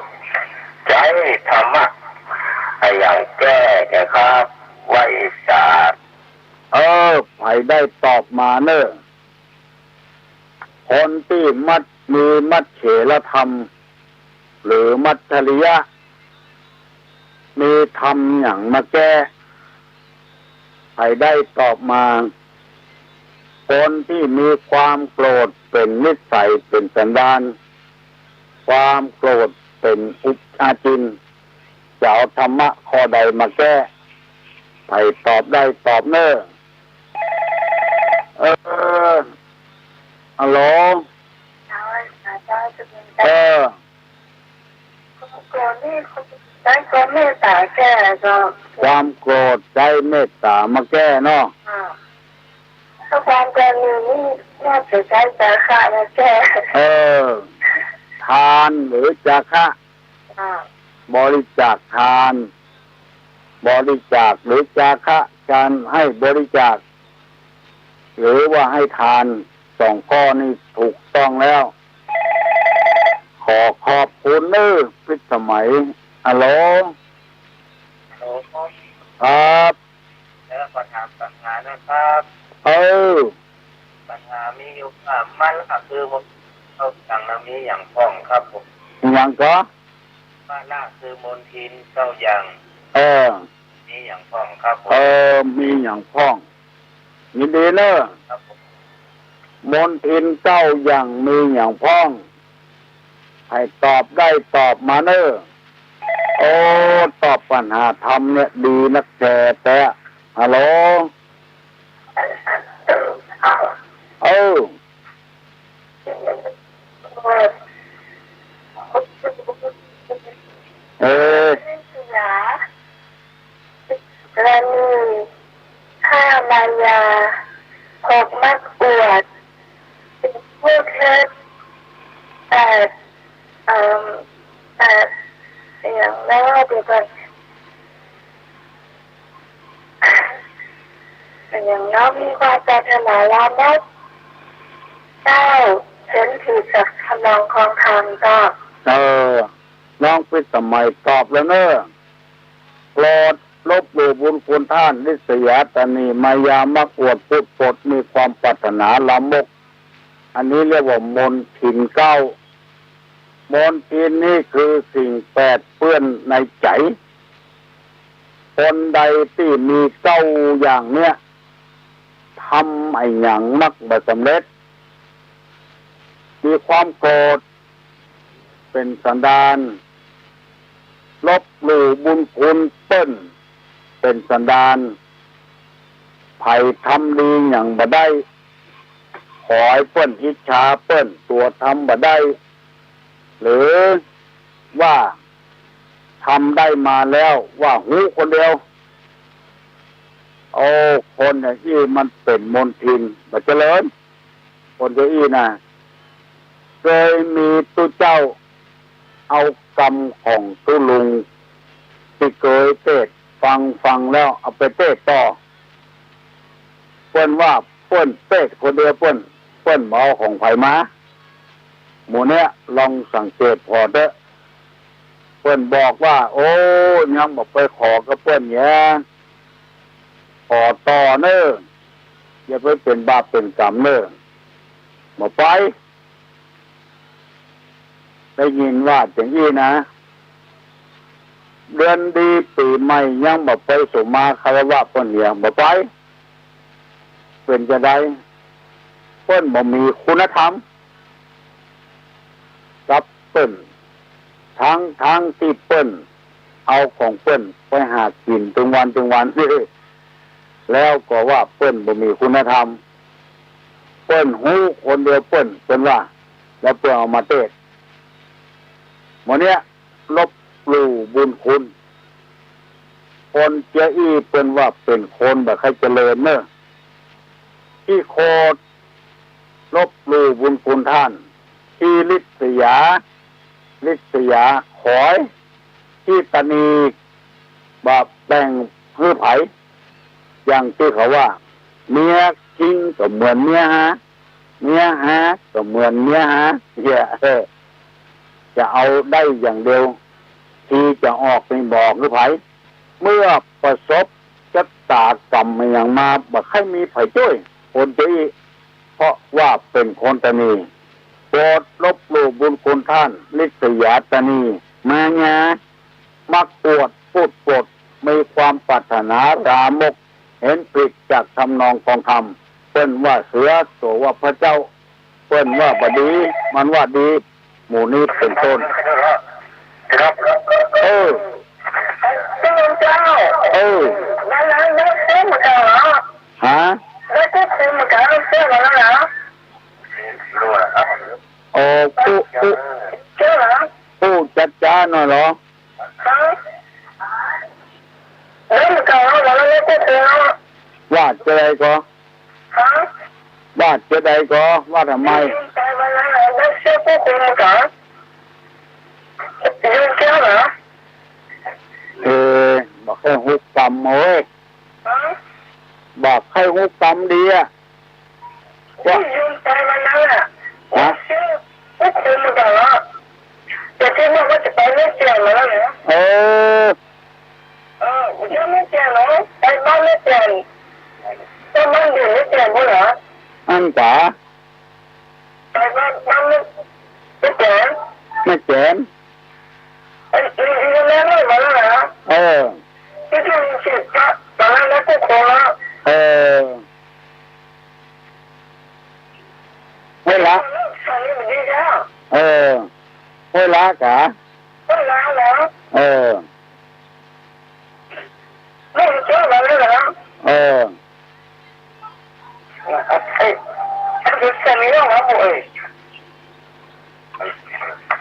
ใจ๊ธรรมะอะหยังแก้ครับ ว่าจะ เออ ใผได้ตอบมาเน่อ คนตี้มัจ มีมัจเฉรธรรม หรือมัจฉริยะ มีธรรมหยังมาแก้ ใผได้ตอบมา คนตี้มีความโกรธเป๋นนิสัยเป๋นสันดาน ความโกรธเป๋นอุปอาจิน จะเอาธรรมะข้อใดมาแก้ ใผตอบได้ตอบเน่อ เออ ฮัลโหล เออ ความโกรธนี่ใจ๊เมตต๋าแก้ก็ ความโกรธใจ๊เมตต๋ามาแก้เนาะ อ่า ถ้าความกระณีนี่น่าจะใจ๊จาคะมาแก้ เออ ทานหรือจาคะ อ่า บริจาคทาน บริจาคหรือจาคะ การให้บริจาค หรือว่าให้ทาน สองข้อนี้ถูกต้องแล้ว ขอขอบคุณเน่อ พิสมัย ฮัลโหล ฮัลโหล ครับ แล้วขอถามปัญหานะครับ เออ ปัญหามีอยู่ว่า มะละคือมน เก้าอย่างนะ มีหยังพ่องครับผม หยังก็ มะละคือมลทินเก้าอย่าง เออ มีหยังพ่องครับผม เออ มีหยังพ่อง ยินดีเน่อ ครับผม มลทินเก้าอย่างมีหยังพ่อง ใผตอบได้ตอบมาเน่อ โอ้ ตอบปัญหาธรรมเนี่ยดีนักแต๊แต๊ ฮัลโหล เออ เออ กระณี ห้า มายา หก มักอวด เจ็ด พูดเท็จ แปด เอิ่ม แปด อย่างแล้ว เดี๋ยวก่อน อย่างน้อยมีความปรารถนาลามก เก้า เห็นผิดจากทำนองครองธรรม ก็ เออ น้องพิสมัยตอบแล้วเน่อ โกรธ ลบหลู่บุญคุณท่าน ริษยา ตณี มายา มักอวด พูดปด มีความปรารถนาลามก อันนี้เรียกว่ามลทินเก้า มลทินนี่คือสิ่งแปดเปื้อนในใจ๋ คนใดตี้มีเก้าอย่างเนี้ย ทำอะหยังมักบ่สำเร็จ มีความโกรธเป๋นสันดาน ลบหลู่บุญคุณเปิ้นเป๋นสันดาน ใผทำดีหยังบ่ได้ ขอหื้อเปิ้นอิจฉาเปิ้น ตั๋วทำบ่ได้ หรือว่าทำได้มาแล้วว่าฮู้คนเดียว โอ้ คนอย่างอี้มันเป๋นมลทิน บ่เจริญ คนอย่างอี้นะ เกยมีตุ๊เจ้าเอากำของตุ๊ลุงตี้เกยเตศน์ฟัง ฟังแล้วเอาไปเตศน์ต่อ เปิ้นว่าเปิ้นเตศน์คนเดียวเปิ้น เปิ้นบ่เอาของใผมา หมู่เนี้ยลองสังเกตผ่อเต๊อะ เปิ้นบอกว่า โอ้ ยังบ่ไปขอกับเปิ้นเหีย ขอต่อเน่อ อย่าไปเป๋นบาปเป๋นก๋รรมเน่อ บ่ไป ได้ยินว่าอย่างอี้นะ เดือนดีปี๋ใหม่ยังบ่ไปสุมาคารวะเปิ้นเหีย บ่ไป เป๋นจาใด เปิ้นบ่มีคุณธรรม กับเปิ้น ทั้งๆ ตี้เปิ้นเอาของเปิ้นไปหากิ๋นตึงวันตึงวัน แล้วก็ว่าเปิ้นบ่มีคุณธรรม เปิ้นฮู้คนเดียวเปิ้น เปิ้นว่า แล้วเปิ้นเอามาเตศน์ หมู่เนี้ยลบหลู่บุญคุณ คนเจียอี้เปิ้นว่าเป๋นคนบ่ใค่เจริญเน่อ ขี้โขด ลบหลู่บุญคุณท่าน ขี้ริษยา ริษยา ขอย ขี้ตะหนี บ่แบ่งหื้อใผ อย่างตี้เขาว่า เมียคิงก็เหมือนเมียฮา เมียฮาก็เหมือนเมียฮา เหีย เออ จะเอาได้อย่างเดียว ทีจะออกนี่บ่หื้อใผ เมื่อประสบชะตากรรมมาหยังมา บ่ใค่มีใผจ้วย คนจะอี้ เพราะว่าเป๋นคนตะหนี โปรดลบหลู่บุญคุณต้าน ริษยาตะหนี มายา มักอวด พูดปด มีความปรารถนาลามก เห็นผิดจากทำนองคองธรรม เปิ้นว่าเสือ ตั๋วว่าพระเจ้า เปิ้นว่าบ่ดี มันว่าดี หมู่นี้เป๋นต้น ครับ เออ เจ้า เออ วันนั้นได้เสื้อเหมือนกันเหรอ ฮะ ได้ควบคุมเหมือนกัน เสื้อวันนั้นเหรอ โอ้ อู้ อู้ เจ้าเหรอ อู้จ๊าๆ หน่อยเหรอ ฮะ เอ้ย มันเก่าแล้ว วันนั้นไม่ควบคุมแล้ว ว่าจะใดก่อ ฮะ ว่าจะใดก่อ ว่าทำไม แต่วันนั้นน่ะได้เสื้อควบคุมมาก่อน ยืมเสื้อเหรอ เออ บ่ใค่ฮู้กำเว้ย ฮะ บ่ใค่ฮู้กำดีอะ ว่า ที่ยืมไปวันนั้นน่ะ ฮะ เสื้อควบคุมมาก่อนแล้ว แต่ที่บอกว่าจะไปแม่แจ่มมาแล้วเหรอ เออ เออ เดี๋ยวแม่แจ่มเหรอ ไปบ้านแม่แจ่ม ก็บ้านอยู่แม่แจ่มพู้นเหรอ อั้นกา ไปบ้าน บ้านแม่ แม่แจ่ม แม่แจ่ม เอ้ย อี อี แม่ไม่มาแล้วเหรอ เออ ที่ที่มีสิทธิ์ก็ตอนนั้นแล้วก็คงแล้ว เออ เวลา เลิกใส่มันดีแล้ว เออ เวลากา เวลาเหรอ เออ ไม่เจอแล้วเหรอ เออ เอ้ย เดี๋ยวเสร็จแล้วเหรอ โอ้ย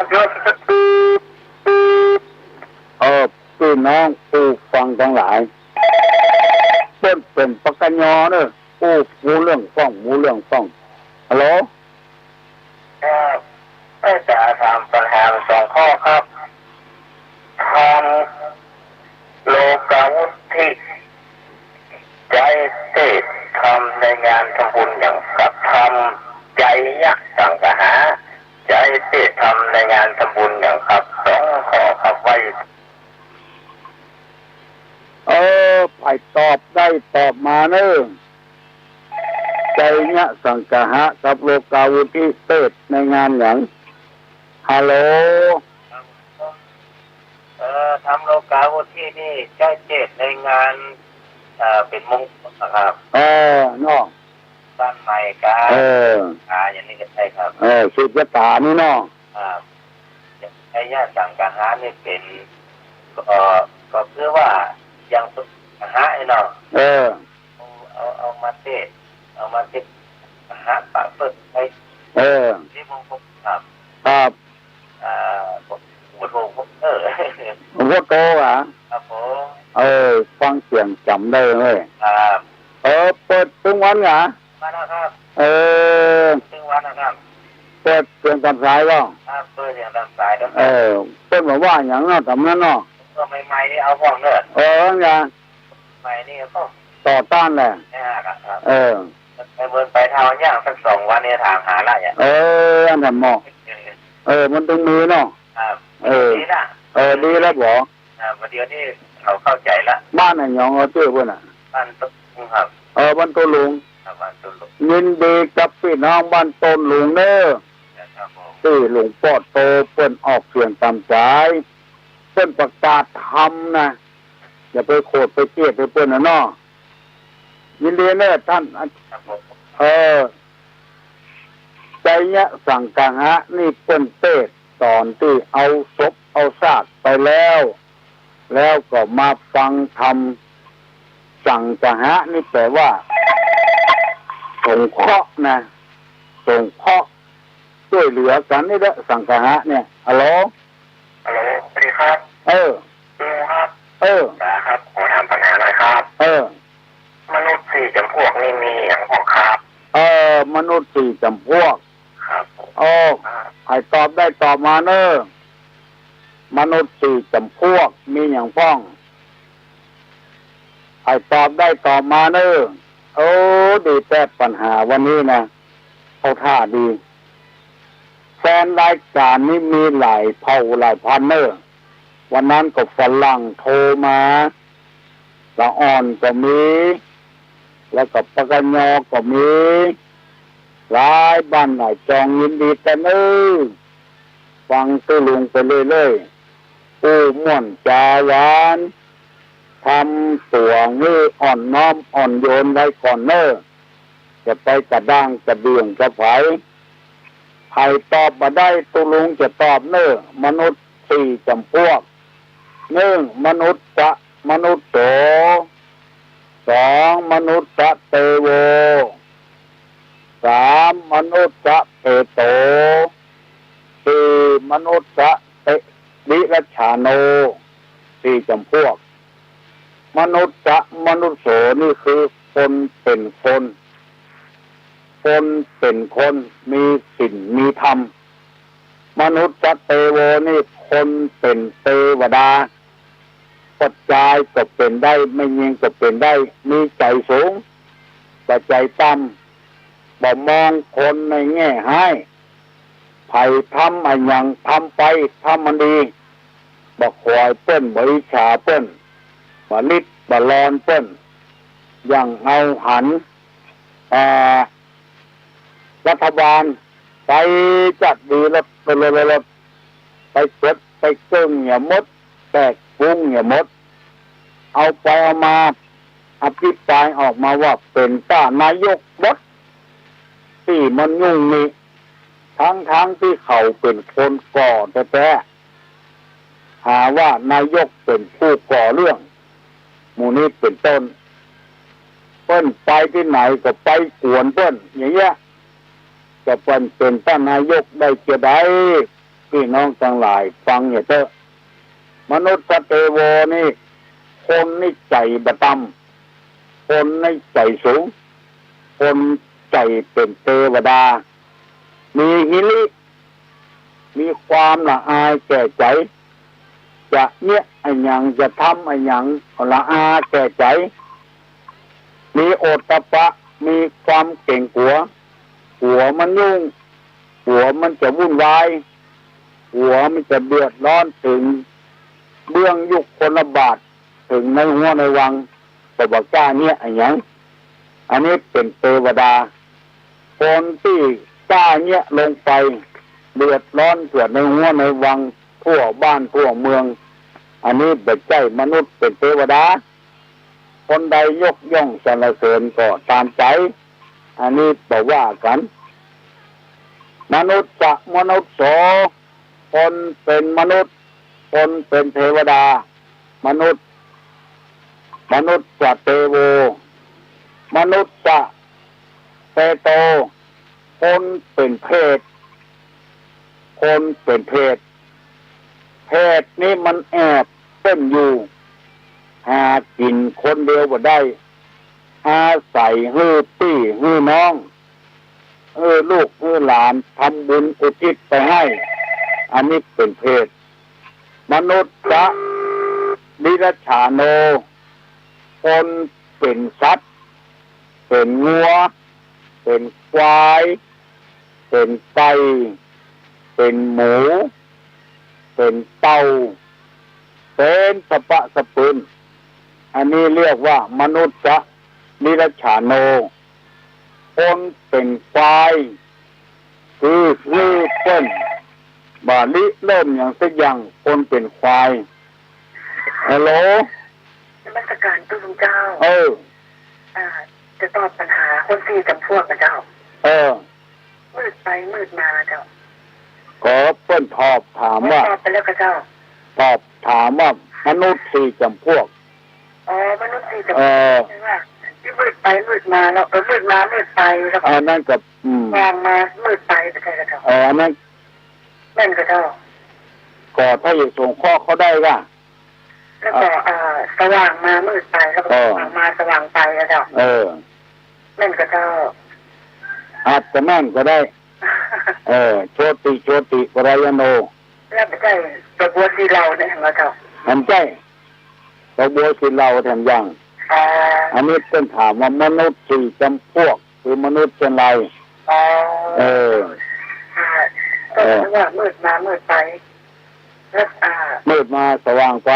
เดี๋ยว เออ ปี้น้องผู้ฟังตังหลาย เปิ้นเป๋นปกญอเน่อ อู้ ฮู้เรื่องฟ้อง ฮู้เรื่องฟ้อง ฮัลโหล เอ่อ เอ้ย จะถามปัญหาสองข้อครับ ทำโลกาวุตถิ ใจ๊เตสน์ทำในงานทำบุญหยังครับ ทำไจยสังคหะ ใจ๊เตสน์ทำในงานทำบุญหยังครับ สองข้อครับ ไว้ เออ ใผตอบได้ตอบมาเน่อ ไจยสังคหะกับโลกาวุตถิเตสน์ในงานหยัง ฮัลโหล เอ่อ ทำโลกาวุตถินี่ใจ๊เตสน์ในงาน เอ่อ เป๋นมงคลนะครับ เออ เนาะ บ้านใหม่กา เออ อ่า อย่างนี้ก็ใช่ครับ เออ สืบชะตานี่เนาะ ครับ ไจยสังคหะนี่เป๋น ก็ ก็คือว่ายังสังคหะไอ้เนาะ เออ เอา เอา เอามาเตสน์ เอามาเตสน์ สังคหะปะเปิ้ลไป เออ ที่มงคลครับ ครับ อ่า ผม ผม ผม เออ หลวงปู่โตเหรอ ครับผม เออ ฟังเสียงจ๋ำได้เว้ย ครับ เออ เปิดตึงวันเหรอ มาแล้วครับ เออ ตึงวันนะครับ เปิดเสียงต๋ามสายบ่ ครับ เปิดเสียงต๋ามสายครับ เออ เปิ้นบ่าว่าหยังเนาะ ต๋ามนั้นเนาะ ก็ใหม่ๆ นี่เอาพ่องเน่อ เออ นั่นไง ใหม่นี่ก็ต่อต้านแหละ ไม่ห้าครับ เออ ไปเมินไปเท่าย่างสักสองวันนี่ถามหาละเนี่ย เออ อันนั้นเหมาะ เออ มันตึงมีเนาะ ครับ เออ ดีละ เออ ดีแล้วบ่ อ่า ประเดี๋ยวนี้เขาเข้าใจ๋ละ บ้านไหนหยอง เอาจื้อเปิ้นน่ะ บ้านโต้นลุงครับ เออ บ้านโต้นลุง ครับ บ้านโต้นลุง ยินดีกับปี้น้องบ้านโต้นลุงเน่อ ครับผม ตี้หลวงปู่โตเปิ้นออกเสียงต๋ามสาย เปิ้นประกาศธรรมนะ อย่าไปโขดไปเกลียดหื้อเปิ้นน่ะเนาะ ยินดีเน่อต้าน ครับผม เออ ไจยสังคหะนี่เปิ้นเตสน์ต๋อนตี้เอาศพเอาซากไปแล้ว แล้วก็มาฟังธรรม สังคหะนี่แปลว่า สงเคราะห์นะ สงเคราะห์ จ้วยเหลือกั๋นนี่แหละ สังคหะเนี่ย ฮัลโหล ฮัลโหล สวัสดีครับ เออ ลุงครับ เออ ป๋าครับ ขอถามปัญหาหน่อยครับ เออ มนุษย์สี่จ๋ำพวกนี่มีหยังบ้างครับ เออ มนุษย์สี่จ๋ำพวก ครับผม โอ้ ครับ ตอบได้ตอบมาเน่อ มนุษย์สี่จ๋ำพวก มีหยังพ่อง ใผตอบได้ตอบมาเน่อ โอ้ ดีแต๊ ปัญหาวันนี้นะ เข้าท่าดี แฟนรายก๋านนี้มีหลายเผ่าหลายพันธุ์เน่อ วันนั้นก็ฝรั่งโทรมา ละอ่อนก็มี แล้วก็ปกยอก็มี หลายบ้านหลายจอง ยินดีแต๊เน่อ ฟังตุ๊ลุงไปเรื่อยๆ อู้ม่วนจ๋าหวาน ทำตั๋วหื้ออ่อนน้อมอ่อนโยนไว้ก่อนเน่อ จะไปกระด้างกระเดื่องกับใผ ใผตอบบ่ได้ตุ๊ลุงจะตอบเน่อ มนุษย์สี่จ๋ำพวก นึ่ง มนุษย์จะ มนุษย์โส สอง มนุษย์จะเตโว สาม มนุษย์จะเปโต สี่ มนุษย์จะเต ดิรัจฉาโน สี่จ๋ำพวก มนุษย์จะ มนุษย์โส นี่คือคนเป๋นคน คนเป๋นคน มีศีล มีธรรม มนุษย์จะเตโว นี่คนเป๋นเตวดา ป้อจายก็เป๋นได้ แม่ญิงก็เป๋นได้ มีใจ๋สูง บ่ใจ๋ต่ำ บ่มองคนในแง่ฮ้าย ใผทำอะหยังทำไป ทำอันดี บ่ขวายเปิ้น บ่อิจฉาเปิ้น บ่ริดบ่รอนเปิ้น อย่างเอาหัน อ่า รัฐบาลไปจัดดีรถ รถ รถ รถ ไปเกิดไปเกิ่งเหียหมด แตกฟุ้งเหียหมด เอาไปเอามา อภิปรายออกมาว่าเป๋นต้านายกหมด ตี้มันยุ่งนี่ ทั้งๆ ตี้เขาเป๋นคนก่อแต๊ๆ หาว่านายกเป๋นผู้ก่อเรื่อง หมู่นี้เป๋นต้น เปิ้นไปตี้ไหนก็ไปกวนเปิ้น อย่างเงี้ย จะเปิ้นเป๋นต้านนายกได้จาใด ปี้น้องตังหลายฟังเหียเต๊อะ มนุษย์จะเตโวนี่ คนนี่ใจ๋บ่ต่ำ คนนี่ใจ๋สูง คนใจ๋เป๋นเตวดา มีหิริ มีความละอายแก่ใจ๋ จะเยียะอะหยัง จะทำอะหยังก็ละอาแก่ใจ๋ มีโอตตัปปะ มีความเก๋งกั๋ว กั๋วมันยุ่ง กั๋วมันจะวุ่นวาย กั๋วมันจะเดือดร้อนเถิงเบื้องยุคคลบาท เถิงในฮั้วในวัง ก็บ่กล้าเยียะอะหยัง อันนี้เป๋นเตวดา คนตี้กล้าเยียะลงไป เดือดร้อนเถิงในฮั้วในวัง ทั่วบ้านทั่วเมือง อันนี้บ่ใจ้มนุษย์ เป๋นเตวดา คนใดยกย่องสรรเสริญก็ตามใจ๋ อันนี้บ่ว่ากั๋น มนุษย์จะ มนุษย์โส คนเป๋นมนุษย์ คนเป๋นเตวดา มนุษย์ มนุษย์จะเตโว มนุษย์จะเปโต คนเป๋นเปรต คนเป๋นเปรต เปรตนี่มันแอบเปิ้นอยู่ หากิ๋นคนเดียวบ่ได้ อาศัยหื้อปี้หื้อน้อง หื้อลูกหื้อหลานทำบุญอุทิศไปให้ อันนี้เป๋นเปรต มนุษย์จะ ดิรัจฉาโน คนเป๋นสัตว์ เป๋นงัว เป๋นควาย เป๋นไก่ เป๋นหมู เป๋นเต่า เป๋นสะปะสะปืน อันนี้เรียกว่ามนุษย์จะ ดิรัจฉาโน คนเป๋นควาย คือ คือเปิ้นบ่ริเริ่มหยังสักอย่าง คนเป๋นควาย ฮัลโหล นมัสการตุ๊ลุงเจ้า เออ อ่า จะตอบปัญหาคนสี่จ๋ำพวกนะเจ้า เออ มืดไปมืดมาเจ้า ก็เปิ้นตอบถามว่า ตอบไปแล้วกาเจ้า ตอบถามว่ามนุษย์สี่จ๋ำพวก อ๋อ มนุษย์สี่จ๋ำพวก เออ ใจ้ว่าตี้มืดไปมืดมาเนาะ เออ มืดมามืดไปแล้วก็ อันนั้นก็ อืม สว่างมามืดไป บ่ใจ้กาเจ้า เออ อันนั้น แม่นกาเจ้า ก็ถ้าจะสงเคราะห์เขาได้กา แล้วก็ เอ่อ สว่างมามืดไป แล้วก็ เออ สว่างมาสว่างไปกาเจ้า เออ แม่นกาเจ้า อาจจะแม่นก็ได้ เออ โชติ โชติปรายโณ แล้วบ่ใจ้ ต๋อบัวสีเหล่าเนี่ยเหรอเจ้า หันใจ้ ต๋อบัวสีเหล่าแถมยัง อ๋อ อันนี้เปิ้นถามว่ามนุษย์สี่จำพวก คือมนุษย์เช่นไร อ๋อ เออ ค่ะ ก็ เออ คือว่ามืดมามืดไป แล้ว อ่า มืดมาสว่างไป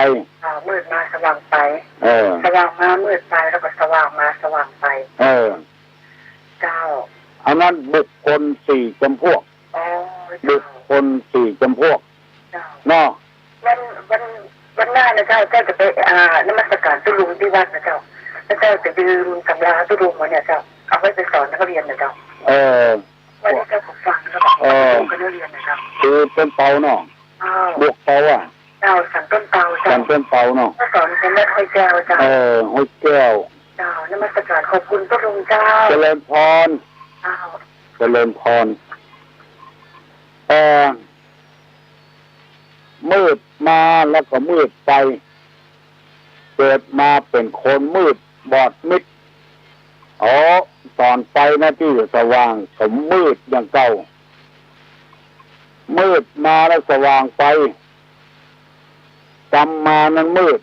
อ่า มืดมาสว่างไป เออ สว่างมามืดไป แล้วก็สว่างมาสว่างไป เออ เจ้า อันนั้นบุคคลสี่จำพวก อ๋อ บุคคลสี่จำพวก เจ้า เนาะ วัน วัน วันหน้านะเจ้า เจ้าจะไป อ่า นมัสการตุ๊ลุงตี้วัดนะเจ้า แล้วเจ้าจะยืมตำราตุ๊ลุงมาเนี่ยเจ้า เอาไว้ไปสอนนักเรียนนะเจ้า เออ วันนี้เจ้าก็ฟังแล้วก็ เออ สอนนักเรียนนะเจ้า คือเปิ้นเป่าเนาะ อ้าว บวกเป่าอะ เจ้า สันต้นเป่าเจ้า สันต้นเป่าเนาะ ก็สอนเป็นวัดห้วยแก้วเจ้า เออ ห้วยแก้ว เจ้า นมัสการขอบคุณตุ๊ลุงเจ้า เจริญพร เจ้า เจริญพร เออ มืดมาแล้วก็มืดไป เกิดมาเป๋นคนมืดบอดมิด อ๋อ ต๋อนไปนะตี้สว่างก็มืดอย่างเก่า มืดมาแล้วสว่างไป กำมานั้นมืด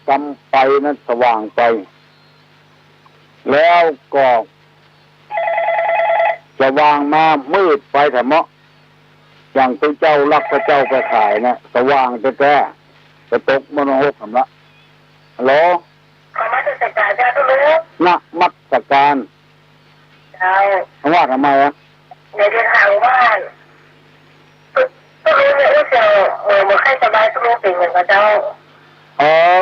กำไปนั้นสว่างไป แล้วก็ สว่างมามืดไปแถมเนาะ อย่างตุ๊เจ้าลักพระเจ้าไปขายเนี่ย สว่างแต๊ๆ ไปตกมรณหกแถมละ ฮัลโหล นมัสการเจ้าตุ๊ลุง นมัสการ เจ้า ว่าทำไมอะ ในเดินทางบ้าน ตุ๊ลุงเนี่ยอู้เสี่ยว เออ บ่ค่อยสบาย ตุ๊ลุงเป๋นหยังก่อเจ้า เออ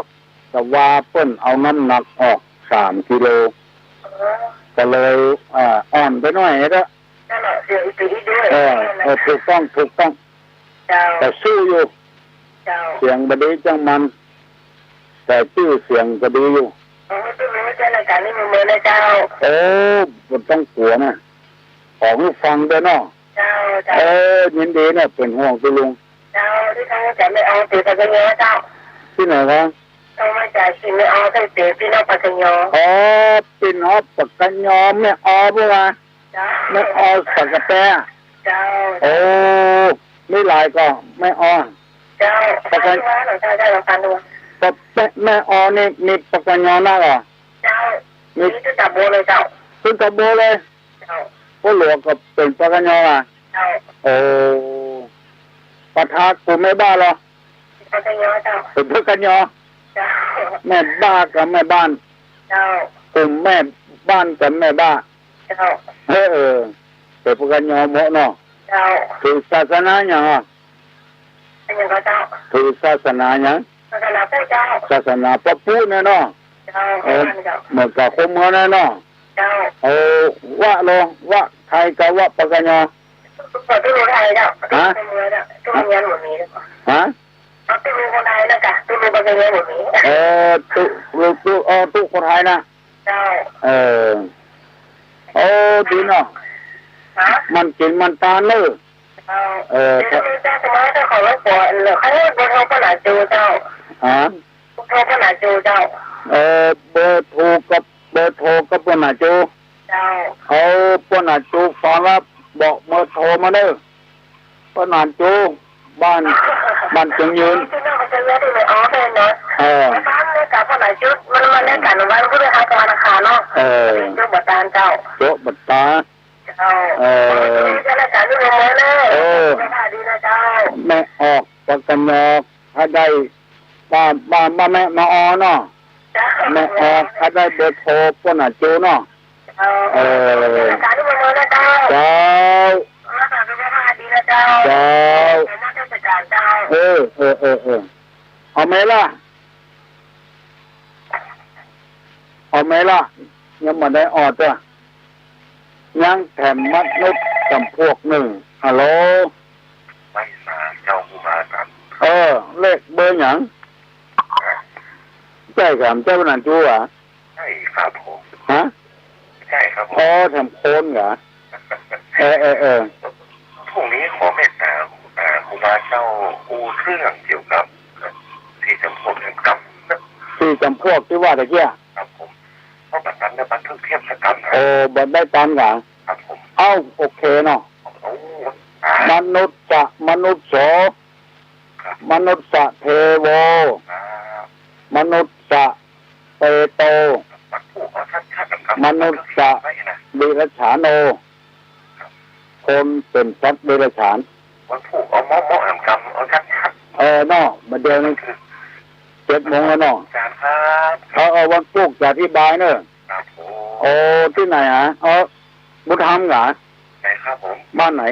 แต่ว่าเปิ้นเอาน้ำหนักออกสามกิโล อ๋อ ก็เลย อ่า อ่อนไปหน่อยเด้อ นั่นแหละ เสี่ยวอีกปีอีกด้วย เออ เออ ถูกต้อง ถูกต้อง เจ้า แต่สู้อยู่ เจ้า เสียงบ่ดีจังมัน แต่จื้อเสียงก็ดีอยู่ โอ้ ตุ๊ลุงเจ้า รายการนี้มีเบอร์นะเจ้า โอ้ บ่ต้องกั๋วนะ ขอหื้อฟังเต๊อะเนาะ เจ้า เจ้า เออ ยินดีนะ เป๋นห่วงตุ๊ลุง เจ้า ตี้เขาจะไม่เอาเป๋ปากกะยอเจ้า ตี้ไหนวะ เขามาจากสิงห์แม่ออ ใต้เป๋นปี้น้องปากกะยอ อ๋อ ปี้น้องปากกะยอ แม่ออ เปิ้นว่า เจ้า แม่ออสักกะแต เจ้า โอ้ มีหลายก่อ แม่ออ เจ้า ปากกะ เจ้า เจ้า เจ้า เจ้า ก็แม่ แม่ออนี่มีปากกะยอนักเหรอ เจ้า มี มีตึกตาโบเลยเจ้า ตึกตาโบเลย เจ้า ป้อหลวงก็เป๋นปากกะยออ่ะ เจ้า โอ้ ปะทะกูแม่บ้านเหรอ ปากกะยอเจ้า เป๋นปากกะยอ เจ้า แม่บ้านกับแม่บ้าน เจ้า กลุ่มแม่บ้านกับแม่บ้าน เจ้า เออ เออ เป๋นปากกะยอหมดเนาะ เจ้า ถือศาสนาหยังอ่ะ อันหยังก่อเจ้า ถือศาสนาหยัง ศาสนาพุทธเจ้า ศาสนาพระพุทธเนี่ยเนาะ เจ้า เออ เจ้า เหมือนกับคนเมืองเนี่ยเนาะ เจ้า เออ วะโล วะไทยกับวะปากกะยอ ตุ๊ลุงไทยเจ้า ฮะ ตุ๊ลุงเมืองเจ้า ตุ๊ลุงเมืองบ่มีเจ้า ฮะ เอาตุ๊ลุงคนไทยนะกะ ตุ๊ลุงปากกะยอบ่มี เออ ตุ๊ ตุ๊ ตุ๊ เออ ตุ๊คนไทยนะ เจ้า เออ โอ้ ดีเนาะ ฮะ มันกิ๋นมันตานเนอะ เจ้า เออ เดี๋ยวจะมีเจ้าสมัยเจ้าของรบกวนเหลือใครเบอร์โทรป้อหนาจูเจ้า ฮะ เบอร์โทรป้อหนาจูเจ้า เออ เบอร์โทรกับ เบอร์โทรกับป้อหนาจู เจ้า เอาป้อหนาจูฟังแล้วบอกเบอร์โทรมาเนอะ ป้อหนาจู บ้าน บ้านเจียงยืน พี่น้องจะเยอะที่ไหน อ๋อ แม่นเนาะ เออ บ้านเนี่ยกับป้อหนาจู มันมาแลกกั๋นวันพฤหัสกับวันอังคารเนาะ เออ โจ๊ะบ่ตานเจ้า โจ๊ะบ่ตาน เจ้า เออ จะรายการนี้มาเนอะ เออ สวัสดีนะเจ้า แม่ออปากกะยอ ถ้าได้ บ้าน บ้าน บ้านแม่ แม่ออเนาะ เจ้า แม่ออ ถ้าได้เบอร์โทรป้อหนาจูเนาะ เจ้า เออ รายการนี้มาเนอะเจ้า เจ้า สวัสดีนะเจ้า เจ้า นมัสการเจ้า เออ เออ เออ เออ เอาไหมล่ะ เอาไหมล่ะ ยังบ่ได้ออดจ้ะ ยังแถมมนุษย์จำพวกนึ่ง ฮัลโหล ไม่ทราบเจ้า ครูบาครับ เออ เลขเบอร์หยัง ใจ้ครับ ใจ้ป้อหนาจู๋อะ ใช่ครับผม ฮะ ใช่ครับผม อ๋อ แถมคนเหรอ เออ เออ เออ พรุ่งนี้ขอเมตตา อ่า ครูบาเจ้าอู้เรื่องเกี่ยวกับสี่จำพวกเรื่องกรรม สี่จำพวกตี้ว่าตะกี้ ครับผม เพราะแบบนั้นเนี่ยบันทึกเทพสกรรมนะ โอ้ บ่ได้ตามกัน ครับผม เอ้า โอเคเนาะ โอ้ มนุสสะมนุสโส ครับ มนุสสะเทโว ครับ มนุสสะเปโต วัตถุเอาชัดๆ นะครับ มนุสสะ ไว้นะ เดรัจฉาโน ครับ คนเป๋นสัตว์เดรัจฉาน วัตถุเอาเหมาะๆ นะครับ เอาชัดๆ เออเนาะ บ่าเดี่ยวนี้ คือ เจ็ดโมงแล้วเนาะ อาจ๋ารย์ครับ เออ เออ วันพูกจะอธิบายเนอะ ครับผม โอ้ ตี้ไหนฮะ เออ บุญธรรมเหรอ ไหนครับผม บ้านไหน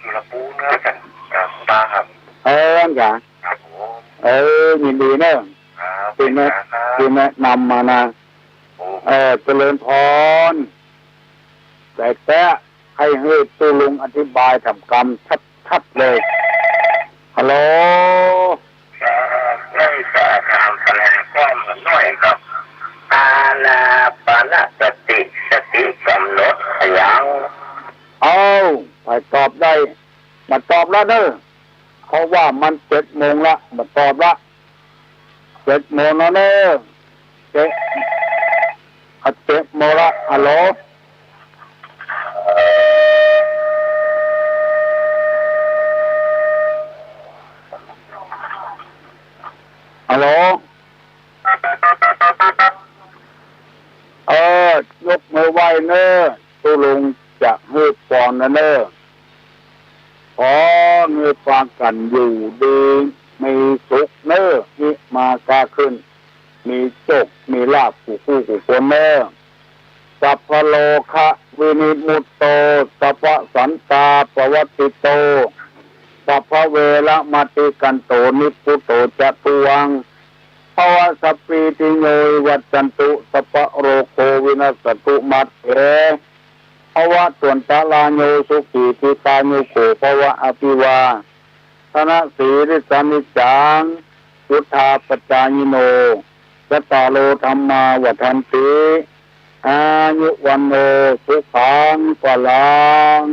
อยู่ลำพูนครับ อาจ๋ารย์ ครับ ตาครับ เออ อั้นกะ ครับผม เออ ยินดีเนอะ ครับ ตี้แนะ ครับ ตี้แนะนำมานะ โอ้ เออ เจริญพร แต่แต๊ ใค่หื้อตุ๊ลุงอธิบายถ้ำกำชัดๆ เลย ฮัลโหล ครับ ได้จะถามแสดงความหน่อยครับ อานาปานสติ สติก๋ำหนดอะหยัง เอ้า ใผตอบได้ บ่ตอบละเนอะ เพราะว่ามันเจ็ดโมงละ บ่ตอบละ เจ็ดโมงแล้วเนอะ เจ็ด อ่ะ เจ็ดโมงละ ฮัลโหล ฮัลโหล เออ ยกมือไหว้เนอะ ตุ๊ลุงจะหื้อปอนนะเนอะ ขอหื้อปากั๋นอยู่ดีมีสุขเนอะ ฮิมาก้าขึ้น มีโชค มีลาภ กู้คู่กู้คนเนอะ สัพพะโรคะวินิมุตโต สัพพะสันตาปะวัตติโต สัพพะเวระมะติกันโต นิพพุตโตจะตุวัง ภะวะสัพพีติโยวิวัชชันตุ สัพพะโรโควินัสสันตุ มาเต ภะวะตวันตะราโย สุขีทีคายุโกภะวะ อภิวาทะนะสีลิสสะนิจจัง วุฑฒาปะจายิโน จัตตาโรธัมมาวัฑฒันติ อายุวัณโณ สุขัง พะลัง